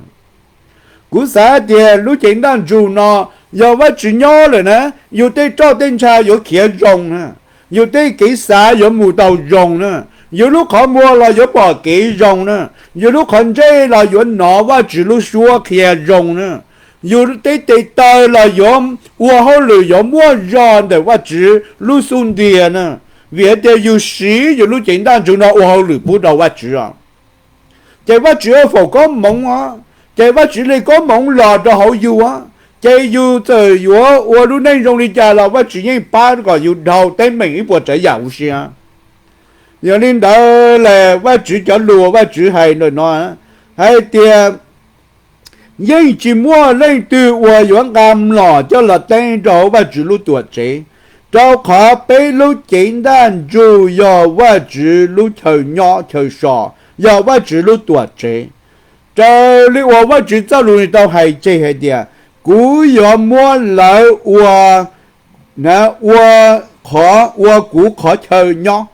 Kuv xav tias lub cev ntaj ntsug no yog Vajtswv nyob lawm na, yus tej roj tej ntsha yuav khiav zoo na, yus tej kev xav yuav mus tau zoo na, yus lub qhov muag los yuav pom kev zoo na, yus lub qhov ntsej los yuav hnov Vajtswv lub suab qhia zoo na, yus tej tes taw los yuav ua hauj lwm yuav muaj zog ntawm Vajtswv lub xub ntiag na, vim hais tias yus siv yus lub cev ntaj ntsug no ua hauj lwm pub rau Vajtswv os. Ces Vajtswv foom koob hmoov os, ces Vajtswv li koob hmoov los rau hauv yus os, ces yus txawm yuav ua lub neej zoo li cas los Vajtswv yeej pab kom yus dhau teeb meem ib puas tsav yam huv si. Yog li ntawd los Vajtswv cov lus Vajtswv hais ntawm no hais tias yeej tsis muaj leej twg uas yuav nqa mlom coj los teeb rau hauv Vajtswv lub tuam tsev, rau qhov peb lub cev ntaj ntsug yog Vajtswv lub chaw nyob chaw so, yog Vajtswv lub tuam tsev. Raws li uas Vajtswv txoj lus nws tau hais tseg hais tias, kuv yuav muab lawv ua, ua qhov, ua kuv qhov chaw nyob,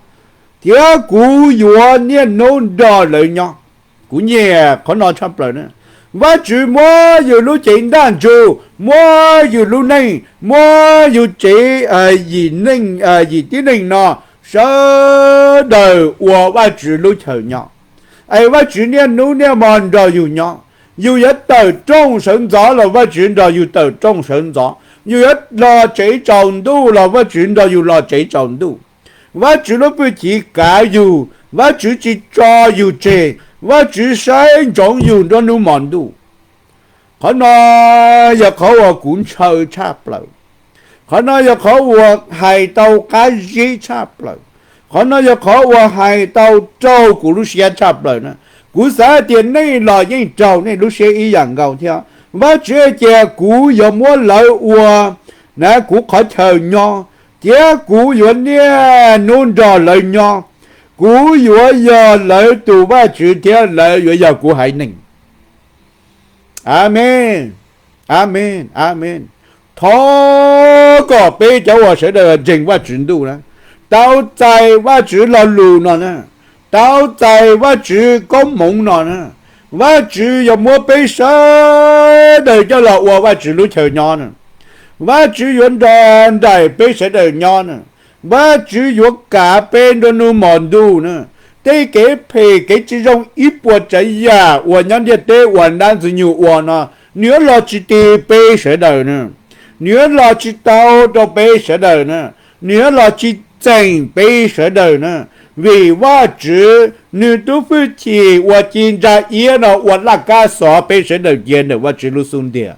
thiab kuv yuav niaj hnub nrog lawv nyob. Kuv nyiam qhov no tshaj plaws na. Vajtswv muab yus lub cev ntaj ntsug, muab yus lub neej, muab yus tsev, yim neej, yim tib neeg no sawv daws ua Vajtswv lub chaw nyob. Es Vajtswv niaj hnub niaj hmo nrog yus nyob. Yus yuav tawm rooj sawv ntxov los Vajtswv nrog yus tawm rooj sawv ntxov. Yus yuav los tsev tsaus ntuj los Vajtswv nrog yus los tsev tsaus ntuj. Vajtswv lub hwj chim kav yus, Vajtswv tsis tso yus tseg, Vajtswv saib ntsoov yus nruab hnub hmo ntuj. Qhov no yog qhov uas kuv ntshaw tshaj plaws. Qhov no yog qhov uas hais tau qab zib tshaj plaws. Qhov no yog qhov uas hais tau raug kuv lub siab tshaj plaws na. Kuv xav tias nej los yeej raug nej lub siab ib yam nkaus thiab. Vajtswv hais tias kuv yuav muab lawv ua na kuv qhov chaw nyob, thiab kuv yuav niaj hnub nrog lawv nyob. Kuv yuav yog lawv tus Vajtswv thiab lawv yuav yog kuv haiv neeg. Amees, amees, amees. Thov kom peb cov uas sawv daws ntseeg Vajtswv ntuj na, tau txais Vajtswv lo lus no na, tau txais Vajtswv koob hmoov no na. Vajtswv yuav muab peb sawv daws coj los ua Vajtswv lub chaw nyob na. Vajtswv yuav nrog nraim peb sawv daws nyob na. Vajtswv yuav kav peb nruab hnub hmo ntuj na. Tej kev phem kev tsis zoo ib puas tsav yam uas nyob ntiaj teb uas Dab Ntxwg Nyoog ua no, nws yuav los tsis tig peb sawv daws na. Nws yuav los tsis tau rau peb sawv daws na. Nws yuav los tsis txeem peb sawv daws na. Vim Vajtswv nws tus hwj chim uas ci ntsa iab no ua laj kab xov peb sawv daws cia ntawm Vajtswv lub xub ntiag.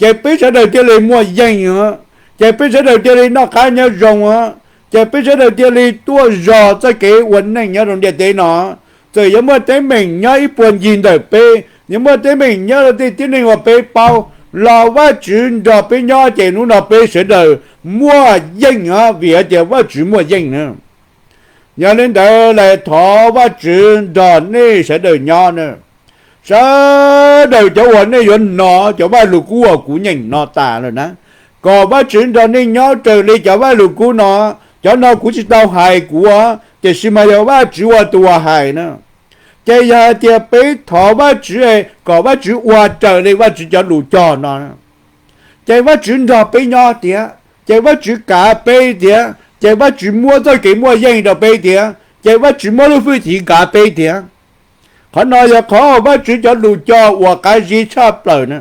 ces peb sawv daws thiaj li muaj yeej os, ces peb sawv daws thiaj li noj qab nyob zoo os, ces peb sawv daws thiaj li tuaj zog txoj kev ua neej nyob rau ntiaj teb no. Txawm yuav muaj teeb meem nyob ib puag ncig ntawm peb, yuav muaj teeb meem nyob rau tej tib neeg uas peb paub, los Vajtswv nrog peb nyob ces hnub no peb sawv daws muaj yeej os, vim hais tias Vajtswv muaj yeej na. Yog li ntawd lawm thov Vajtswv nrog nej sawv daws nyob na. Sawv daws cov uas nej yuav hnov cov vaj lug kub uas kuv nyeem no tas lawm na, kom Vajtswv nrog nej nyob raws li cov vaj lug kub no. Cov no kuv tsis tau hais kuv, tiam sis mas yog Vajtswv ua tus uas hais na. Ces yog hais tias peb thov Vajtswv kom Vajtswv ua raws li Vajtswv cov lus cog no, ces Vajtswv nrog peb nyob tiag, ces Vajtswv kav peb tiag, ces Vajtswv muab txoj kev muaj yeej rau peb tiag, ces Vajtswv muab lub hwj chim kav peb tiag. Qhov no yog qhov Vajtswv cov lus cog uas qab zib tshaj plaws na.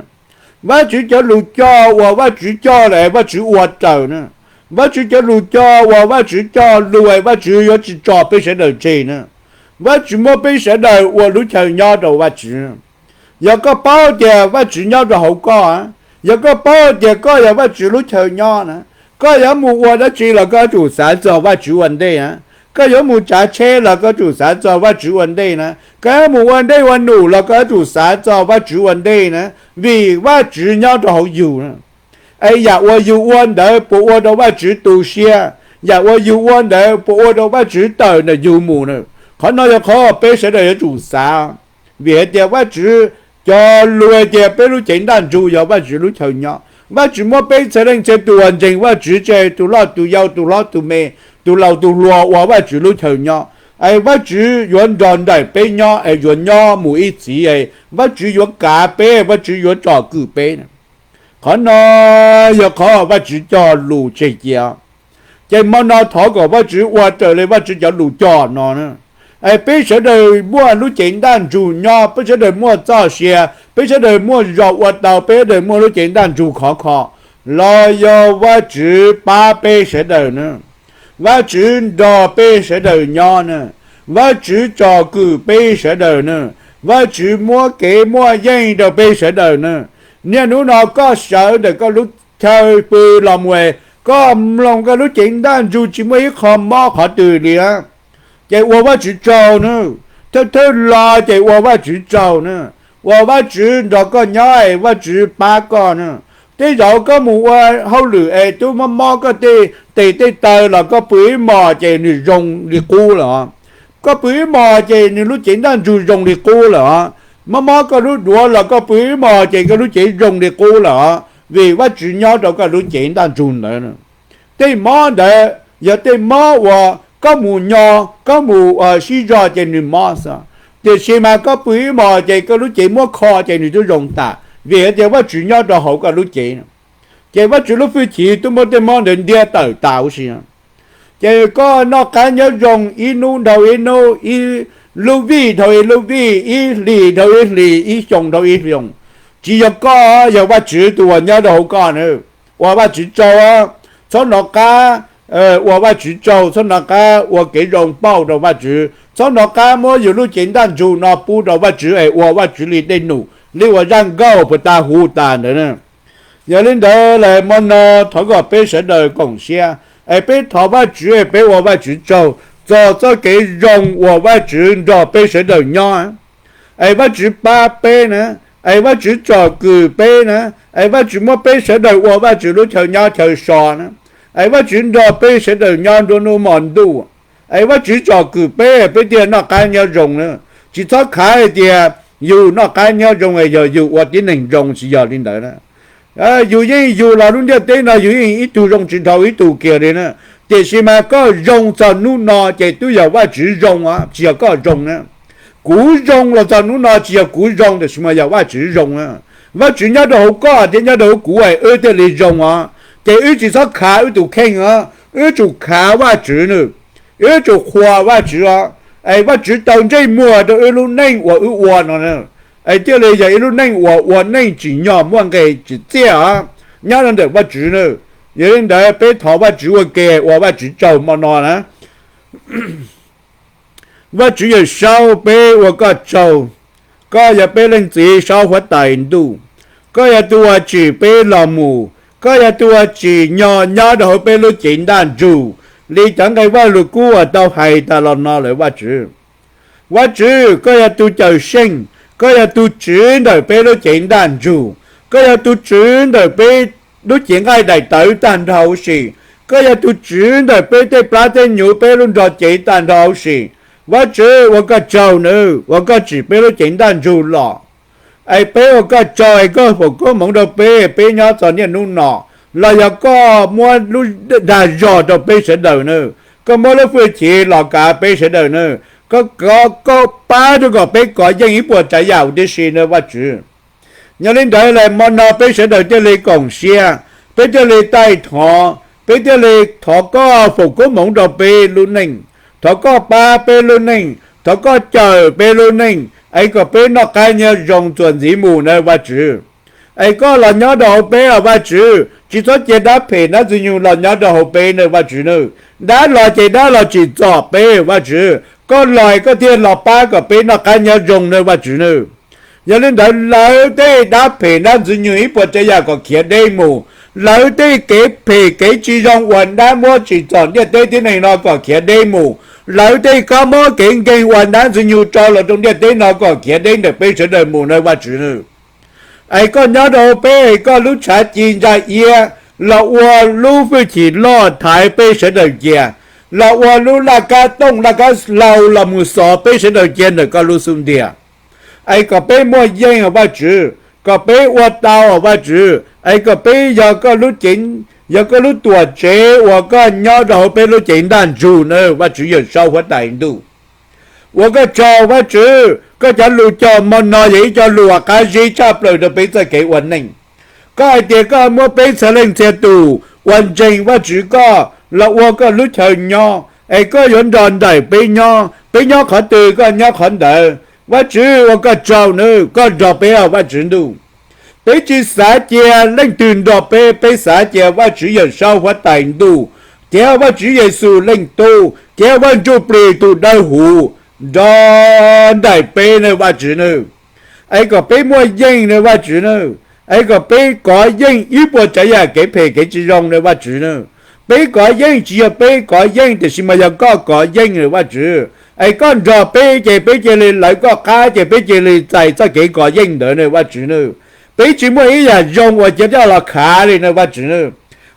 Vajtswv cov lus cog uas Vajtswv cog lawm Vajtswv ua raws na. Vajtswv cov lus cog uas Vajtswv cog lus Vajtswv yuav tsis tso peb sawv daws tseg na. Vajtswv muab peb sawv daws ua lub chaw nyob rau Vajtswv. Yog koj paub tias Vajtswv nyob rau hauv koj, yog koj paub tias koj yog Vajtswv lub chaw nyob na, koj yuav mus ua dab tsi los koj yuav tsum xav txog Vajtswv ua ntej na. Koj yuav mus tsav tsheb los koj yuav tsum xav txog Vajtswv ua ntej na. Koj yuav mus ua ntej ua num los koj yuav tsum xav txog Vajtswv ua ntej na, vim Vajtswv nyob rau hauv yus na. Es yam uas yus ua ntawd puas ua rau Vajtswv tu siab? Yam uas yus ua ntawd puas ua rau Vajtswv tawm ntawm yus mus na? Qhov no yog qhov peb sawv daws yuav tsum xav. Vim hais tias Vajtswv cog lus hais tias peb lub cev ntaj ntsug yog Vajtswv lub chaw nyob. Vajtswv muab peb txhua leej txhia tus uas ntseeg Vajtswv, tsis hais tus loj tus yau, tus hlob tus me, tus laus tus hluas ua Vajtswv lub chaw nyob. Es Vajtswv yuav nrog nraim peb nyob es yuav nyob mus ib txhis es Vajtswv yuav kav peb, Vajtswv yuav tsom kwm peb. Qhov no yog qhov Vajtswv cog lus tseg cia. Ces hmo no thov kom Vajtswv ua raws li Vajtswv cov lus cog no na. Es peb sawv daws muaj lub cev ntaj ntsug nyob, peb sawv daws muaj txoj sia, peb sawv daws muaj zog ua tau, peb sawv daws muaj lub cev ntaj ntsug khov kho, los yog Vajtswv pab peb sawv daws na. Vajtswv nrog peb sawv daws nyob na. Vajtswv tsom kwm peb sawv daws na. Vajtswv muab kev muaj yeej rau peb sawv daws na. Niaj hnub no koj sawv ntawm koj lub chaw pw los mus, koj mloog koj lub cev ntaj ntsug tsis muaj ib qho mob qhov twg li. Ces ua Vajtswv tsaug na. Thawj thawj los ces ua Vajtswv tsaug na. Ua Vajtswv nrog koj nyob es Vajtswv pab koj na. Tej zaum koj mus ua hauj lwm es twb mob mob koj tej tes tej taw los koj pw ib hmos ces nws zoo li qub lawm os. Koj pw ib hmos ces nws lub cev ntaj ntsug zoo li qub lawm os. Mob mob koj lub duav los koj pw ib hmos ces koj lub cev zoo li qub lawm os, vim Vajtswv nyob rau koj lub cev ntaj ntsug ntawd. Tej mob ntawd yog tej mob uas koj mus nyo, koj mus sib zog ces nws mob xwb, tiam sis mas koj pw ib hmos ces koj lub cev muab kho ces nws twb zoo tas, vim hais tias Vajtswv nyob rau hauv koj lub cev. Ces Vajtswv lub hwj chim twb muab tej mob ntawd ntiab tawm tas huv si. Ces koj noj qab nyob zoo ib hnub dhau ib hnub, ib lub vij dhau ib lub vij, ib hlis dhau ib hlis, ib xyoo dhau ib xyoo. Tsis yog koj, yog Vajtswv tus uas nyob rau hauv koj na. Ua Vajtswv tsaug, txhob hnov qab ua Vajtswv tsaug, txhob hnov qab ua kev zoo pauj rau Vajtswv, txhob hnov qab muab yus lub cev ntaj ntsug no pub rau Vajtswv es ua Vajtswv li dej num, li uas zaj nkauj puas tas hu tas ntawd na. Yog li ntawd lawm hmo no thov kom peb sawv daws koom siab es peb thov Vajtswv es peb ua Vajtswv tsaug txog txoj kev zoo uas Vajtswv nrog peb sawv daws nyob, es Vajtswv pab peb na, es Vajtswv tsom kwm peb na, es Vajtswv muab peb sawv daws ua Vajtswv lub chaw nyob chaw so na, es Vajtswv nrog peb sawv daws nyob nruab hnub hmo ntuj, es Vajtswv tsom kwm peb, peb thiaj noj qab nyob zoo na. Tsis txhob khav hais tias yus noj qab nyob zoo es yog yus ua tib neeg zoo, tsis yog li ntawd na. Yus yeej yug los lub ntiaj teb no yus yeej ib tug zoo tsis dhau ib tug kiag li na. Tiam sis mas koj zoo txog hnub no ces twb yog Vajtswv zoo os, tsis yog koj zoo na. Kuv zoo los txog hnub no tsis yog kuv zoo, tiam sis mas yog Vajtswv zoo na. Vajtswv nyob rau hauv koj thiab nyob rau hauv kuv es wb thiaj li zoo os. Ces wb tsis txhob khav wb tus kheej os, wb tsum khav Vajtswv na. Wb tsum qhuas Vajtswv os, es Vajtswv tau ntsej muag rau wb lub neej uas wb ua no, es thiaj li yog ib lub neej uas ua neej tsim nyog muaj nqe tsim txiaj os, nyob rau ntawm Vajtswv na. Yog li ntawd peb thov Vajtswv ua ke ua Vajtswv tsaug hmo no na. Vajtswv Yawmsaub, peb ua koj tsaug, koj yog peb Leej Txiv Saub Huab Tais Ntuj. Koj yog tus uas tsim peb los mus, koj yog tus uas tsim nyog nyob rau hauv peb lub cev ntaj ntsug li cov nqe Vajluskub uas tau hais tas los no lawm Vajtswv. Vajtswv, koj yog tus Cawmseej, koj yog tus tswv ntawm peb lub cev ntaj ntsug, koj yog tus tswv ntawm peb lub cev nqaij daim tawv tag nrho huv si, koj yog tus tswv ntawm peb tej plab tej nyuv peb lub nrog cev tag nrho huv si. Vajtswv, ua koj tsaug nawb uas koj tsim peb lub cev ntaj ntsug los. Es peb ua koj tsaug es koj foom koob hmoov rau peb, peb nyob txog niaj hnub no, los yog koj muab lub dag zog rau peb sawv daws nawb, koj muab lub hwj chim los kav peb sawv daws nawb, koj, koj, koj pab rau kom peb kov yeej ib puas tsav yam huv tib si nawb Vajtswv. Yog li ntawd lawm hmo no peb sawv daws thiaj li koom siab, peb thiaj li taij thov, peb thiaj li thov koj foom koob hmoov rau peb lub neej, thov koj pab peb lub neej, thov koj cawm peb lub neej es kom peb noj qab nyob zoo txuas ntxiv mus nawb Vajtswv. Es koj los nyob rau hauv peb os Vajtswv, tsis txhob cia dab phem dab ntxwg nyoog los nyob rau hauv peb nawb Vajtswv nawb. Dab los ces dab los tsim txom peb Vajtswv, koj los es koj thiaj los pab kom peb noj qab nyob zoo nawb Vajtswv nawb. Yog li ntawd lawv tej dab phem dab ntxwg nyoog ib puas tsav yam kom khiav deb mus, lawv tej kev phem kev tsis zoo uas dab muab tsim txom ntiaj teb tib neeg no kom khiav deb mus, lawv tej kab mob kev nkeeg uas dab ntxwg nyoog tso los rau ntiaj teb no kom khiav deb ntawm peb sawv daws mus nawb Vajtswv nawb. Es koj nyob rau peb, es koj lub tshav ci ntsa iab los ua lub hwj chim loj thaiv peb sawv daws cia, los ua lub laj kab tooj laj kab hlau los mus xov peb sawv daws cia ntawm koj lub xub ntiag. Es kom peb muaj yeej os Vajtswv, kom peb ua tau os Vajtswv, es kom peb yog koj lub cev, yog koj lub tuam tsev uas koj nyob rau hauv peb lub cev ntaj ntsug nawb Vajtswv Yawmsaub huab tais ntuj. Ua koj tsaug Vajtswv, koj cov lus cog hmo no yog ib co lus uas qab zib tshaj plaws rau peb txoj kev ua neej. Koj hais tias koj muab peb txhua leej txhia tus uas ntseeg Vajtswv koj los ua koj lub chaw nyob, es koj yuav nrog nraim peb nyob, peb nyob qhov twg koj nyob qhov ntawd. Vajtswv ua koj tsaug nawb, koj nrog peb os Vajtswv ntuj. Peb tsis xav cia leej twg nrog peb, peb xav cia Vajtswv Yawmsaub huab tais ntuj, thiab Vajtswv Yexus leej tub, thiab Vaj Ntsujplig tus dawb huv nrog nraim peb nawb Vajtswv nawb. Es kom peb muaj yeej nawb Vajtswv nawb, es kom peb kov yeej ib puas tsav yam kev phem kev tsis zoo nawb Vajtswv nawb. Peb kov yeej tsis yog peb kov yeej tiam sis mas yog koj kov yeej nawb Vajtswv. Es koj nrog peb ces peb cia li lawv koj qab ces peb cia li txais txoj kev kov yeej ntawd nawb Vajtswv nawb. Peb tsis muaj ib yam zoo uas cia coj los khav li nawb Vajtswv nawb.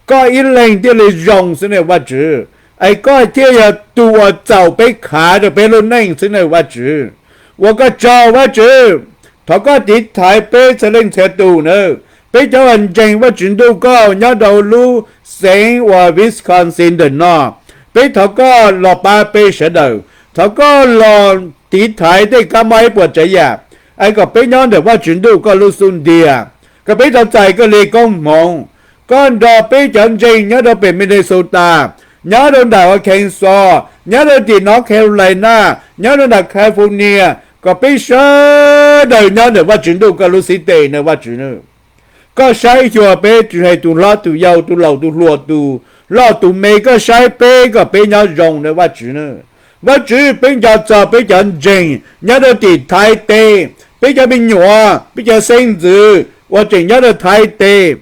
Koj ib leeg thiaj li zoo xwb nawb Vajtswv. Es koj thiaj yog tus uas txaus peb khav rau peb lub neej xwb nawb Vajtswv. Ua koj tsaug Vajtswv. Thov koj tiv thaiv peb txhua leej txhia tus nawb. Peb cov uas ntseeg Vajtswv ntuj koj nyob rau lub xeev uas Wisconsin ntawm no, peb thov koj los pab peb sawv daws. Thov koj los tiv thaiv tej kab mob ib puas tsav yam, es kom peb nyob ntawm Vajtswv ntuj koj lub xub ntiag, kom peb tau txais koj li koob hmoov. Koj nrog peb cov ntseeg nyob rau pem Minnesota, nyob rau nram Arkansas, nyob rau tim North Carolina, nyob rau nram California, kom peb sawv daws nyob ntawm Vajtswv ntuj koj lub xib teg nawb Vajtswv nawb. Koj saib xyuas peb tsis hais tus hlob tus yau tus laus tus hluas tus loj tus me, koj saib peb kom peb nyob zoo nawb Vajtswv nawb. Vajtswv, peb nco txog peb cov ntseeg nyob rau tim Thaib teb, peb cov me nyuam, peb cov xeeb ntxwv uas tseem nyob rau Thaib teb.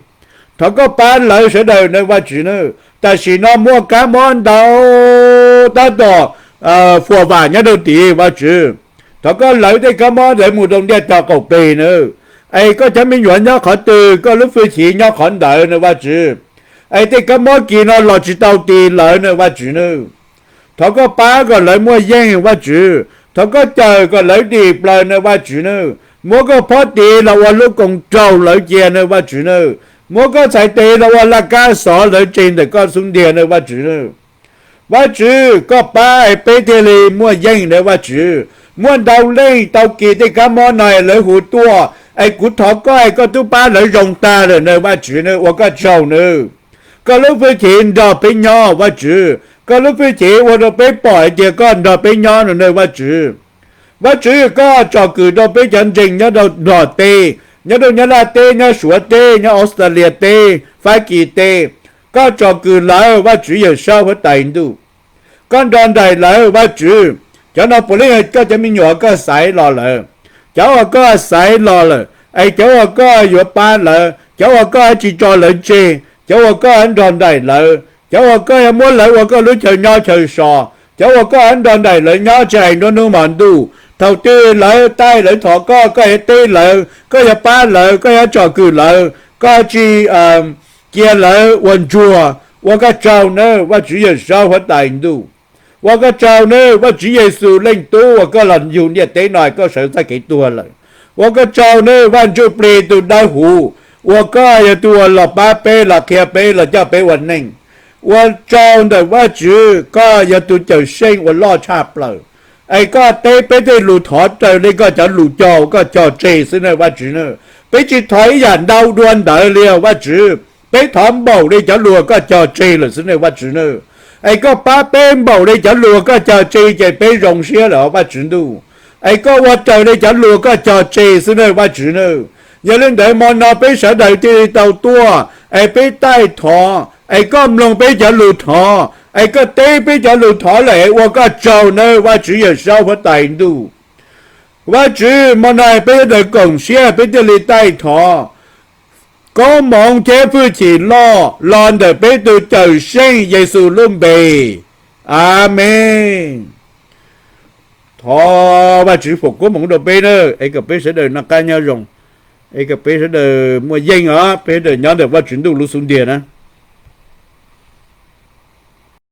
Thov koj pab lawv sawv daws nawb Vajtswv nawb. Tam sim no muaj kab mob ntau tab tom fuam vam nyob rau tid Vajtswv. Thov koj lawv tej kab mob ntawd mus rau ntiaj teb qaum peg nawb. Es koj cov me nyuam nyob qhov twg koj lub hwj chim nyob qhov ntawd nawb Vajtswv. Es tej kab mob kis no los tsis tau ti lawv nawb Vajtswv nawb. Thov koj pab kom lawv muaj yeej Vajtswv. Thov koj cawm kom lawv dim plaws nawb Vajtswv nawb. Muab koj phob tiv los ua lub koom raug lawv cia nawb Vajtswv nawb. Muab koj txhais tes los ua laj kab xov lawv tseg ntawm koj xub ntiag nawb Vajtswv nawb. Vajtswv, koj pab es peb thiaj li muaj yeej nawb Vajtswv. Muaj ntau leej tau kis tej kab mob no es lawv hu tuaj, es kuv thov koj es koj twb pab lawv zoo tag lawm nawb Vajtswv nawb, ua koj tsaug nawb. Koj lub hwj chim nrog peb nyob Vajtswv, koj lub hwj chim ua rau peb pom hais tias koj nrog peb nyob no nawb Vajtswv. Vajtswv, koj tsom kwm rau peb cov ntseeg nyob rau Nplog teb, nyob rau Nyab Laj teb, nyob Suav teb, nyob Australia teb, Fab Kis teb. Koj tsom kwm lawv Vajtswv Yawmsaub huab tais ntuj. Koj nrog nraim lawv Vajtswv. Cov no puav leej yog koj cov me nyuam koj xaiv los lawm. Cov uas koj xaiv los lawm, Es cov uas koj yuav pab lawv, cov uas koj tsis tso lawv tseg, cov uas koj nrog nraim lawv, cov uas koj yuav muab lawv ua koj lub chaw nyob chaw so, cov uas koj nrog nraim lawv nyob tsis hais nruab hnub hmo ntuj, thaum twg lawv taij lawv thov koj, koj yuav teb lawv, koj yuav pab lawv, koj yuav tsom kwm lawv, koj tsis cia lawv ua ntsuag. Ua koj tsaug nawb Vajtswv Yawmsaub huab tais ntuj. Ua koj tsaug nawb Vajtswv Yexus Leej Tub uas koj los yug ntiaj teb no koj sawv txoj kev tuag lawm. Ua koj tsaug nawb Vaj Ntsujplig tus dawb huv, uas koj yog tus uas los pab peb, los qhia peb, los coj peb ua neej. Ua tsaug ntawm Vajtswv, koj yog tus Cawmseej uas loj tshaj plaws. Es koj teb peb tej lus thov raws li koj cov lus cog uas koj cog tseg xwb nawb Vajtswv nawb. Peb tsis thov ib yam ntau dua ntawd li os Vajtswv. Peb thov npaum li cov lus uas koj cog tseg lawm xwb nawb Vajtswv nawb. Es koj pab peb npaum li cov lus uas koj cog tseg ces peb zoo siab lawm os Vajtswv ntuj. Es koj ua raws li cov lus uas koj cog tseg xwb nawb Vajtswv nawb. Yog li ntawd hmo no peb sawv daws thiaj li tau tuaj es peb taij thov, es koj mloog peb cov lus thov, es koj teb peb cov lus thov lawm es ua koj tsaug nawb Vajtswv Yawmsaub huab tais ntuj. Vajtswv, hmo no peb sawv daws koom siab peb thiaj li taij thov. Koob hmoov thiab hwj chim loj los ntawm peb tus Cawmseej Yexus lub npe. Amees. Thov Vajtswv foom koob hmoov rau peb na, es kom peb sawv daws noj qab nyob zoo, es kom peb sawv daws muaj yeej os, peb sawv daws nyob ntawm Vajtswv ntuj lub xub ntiag na.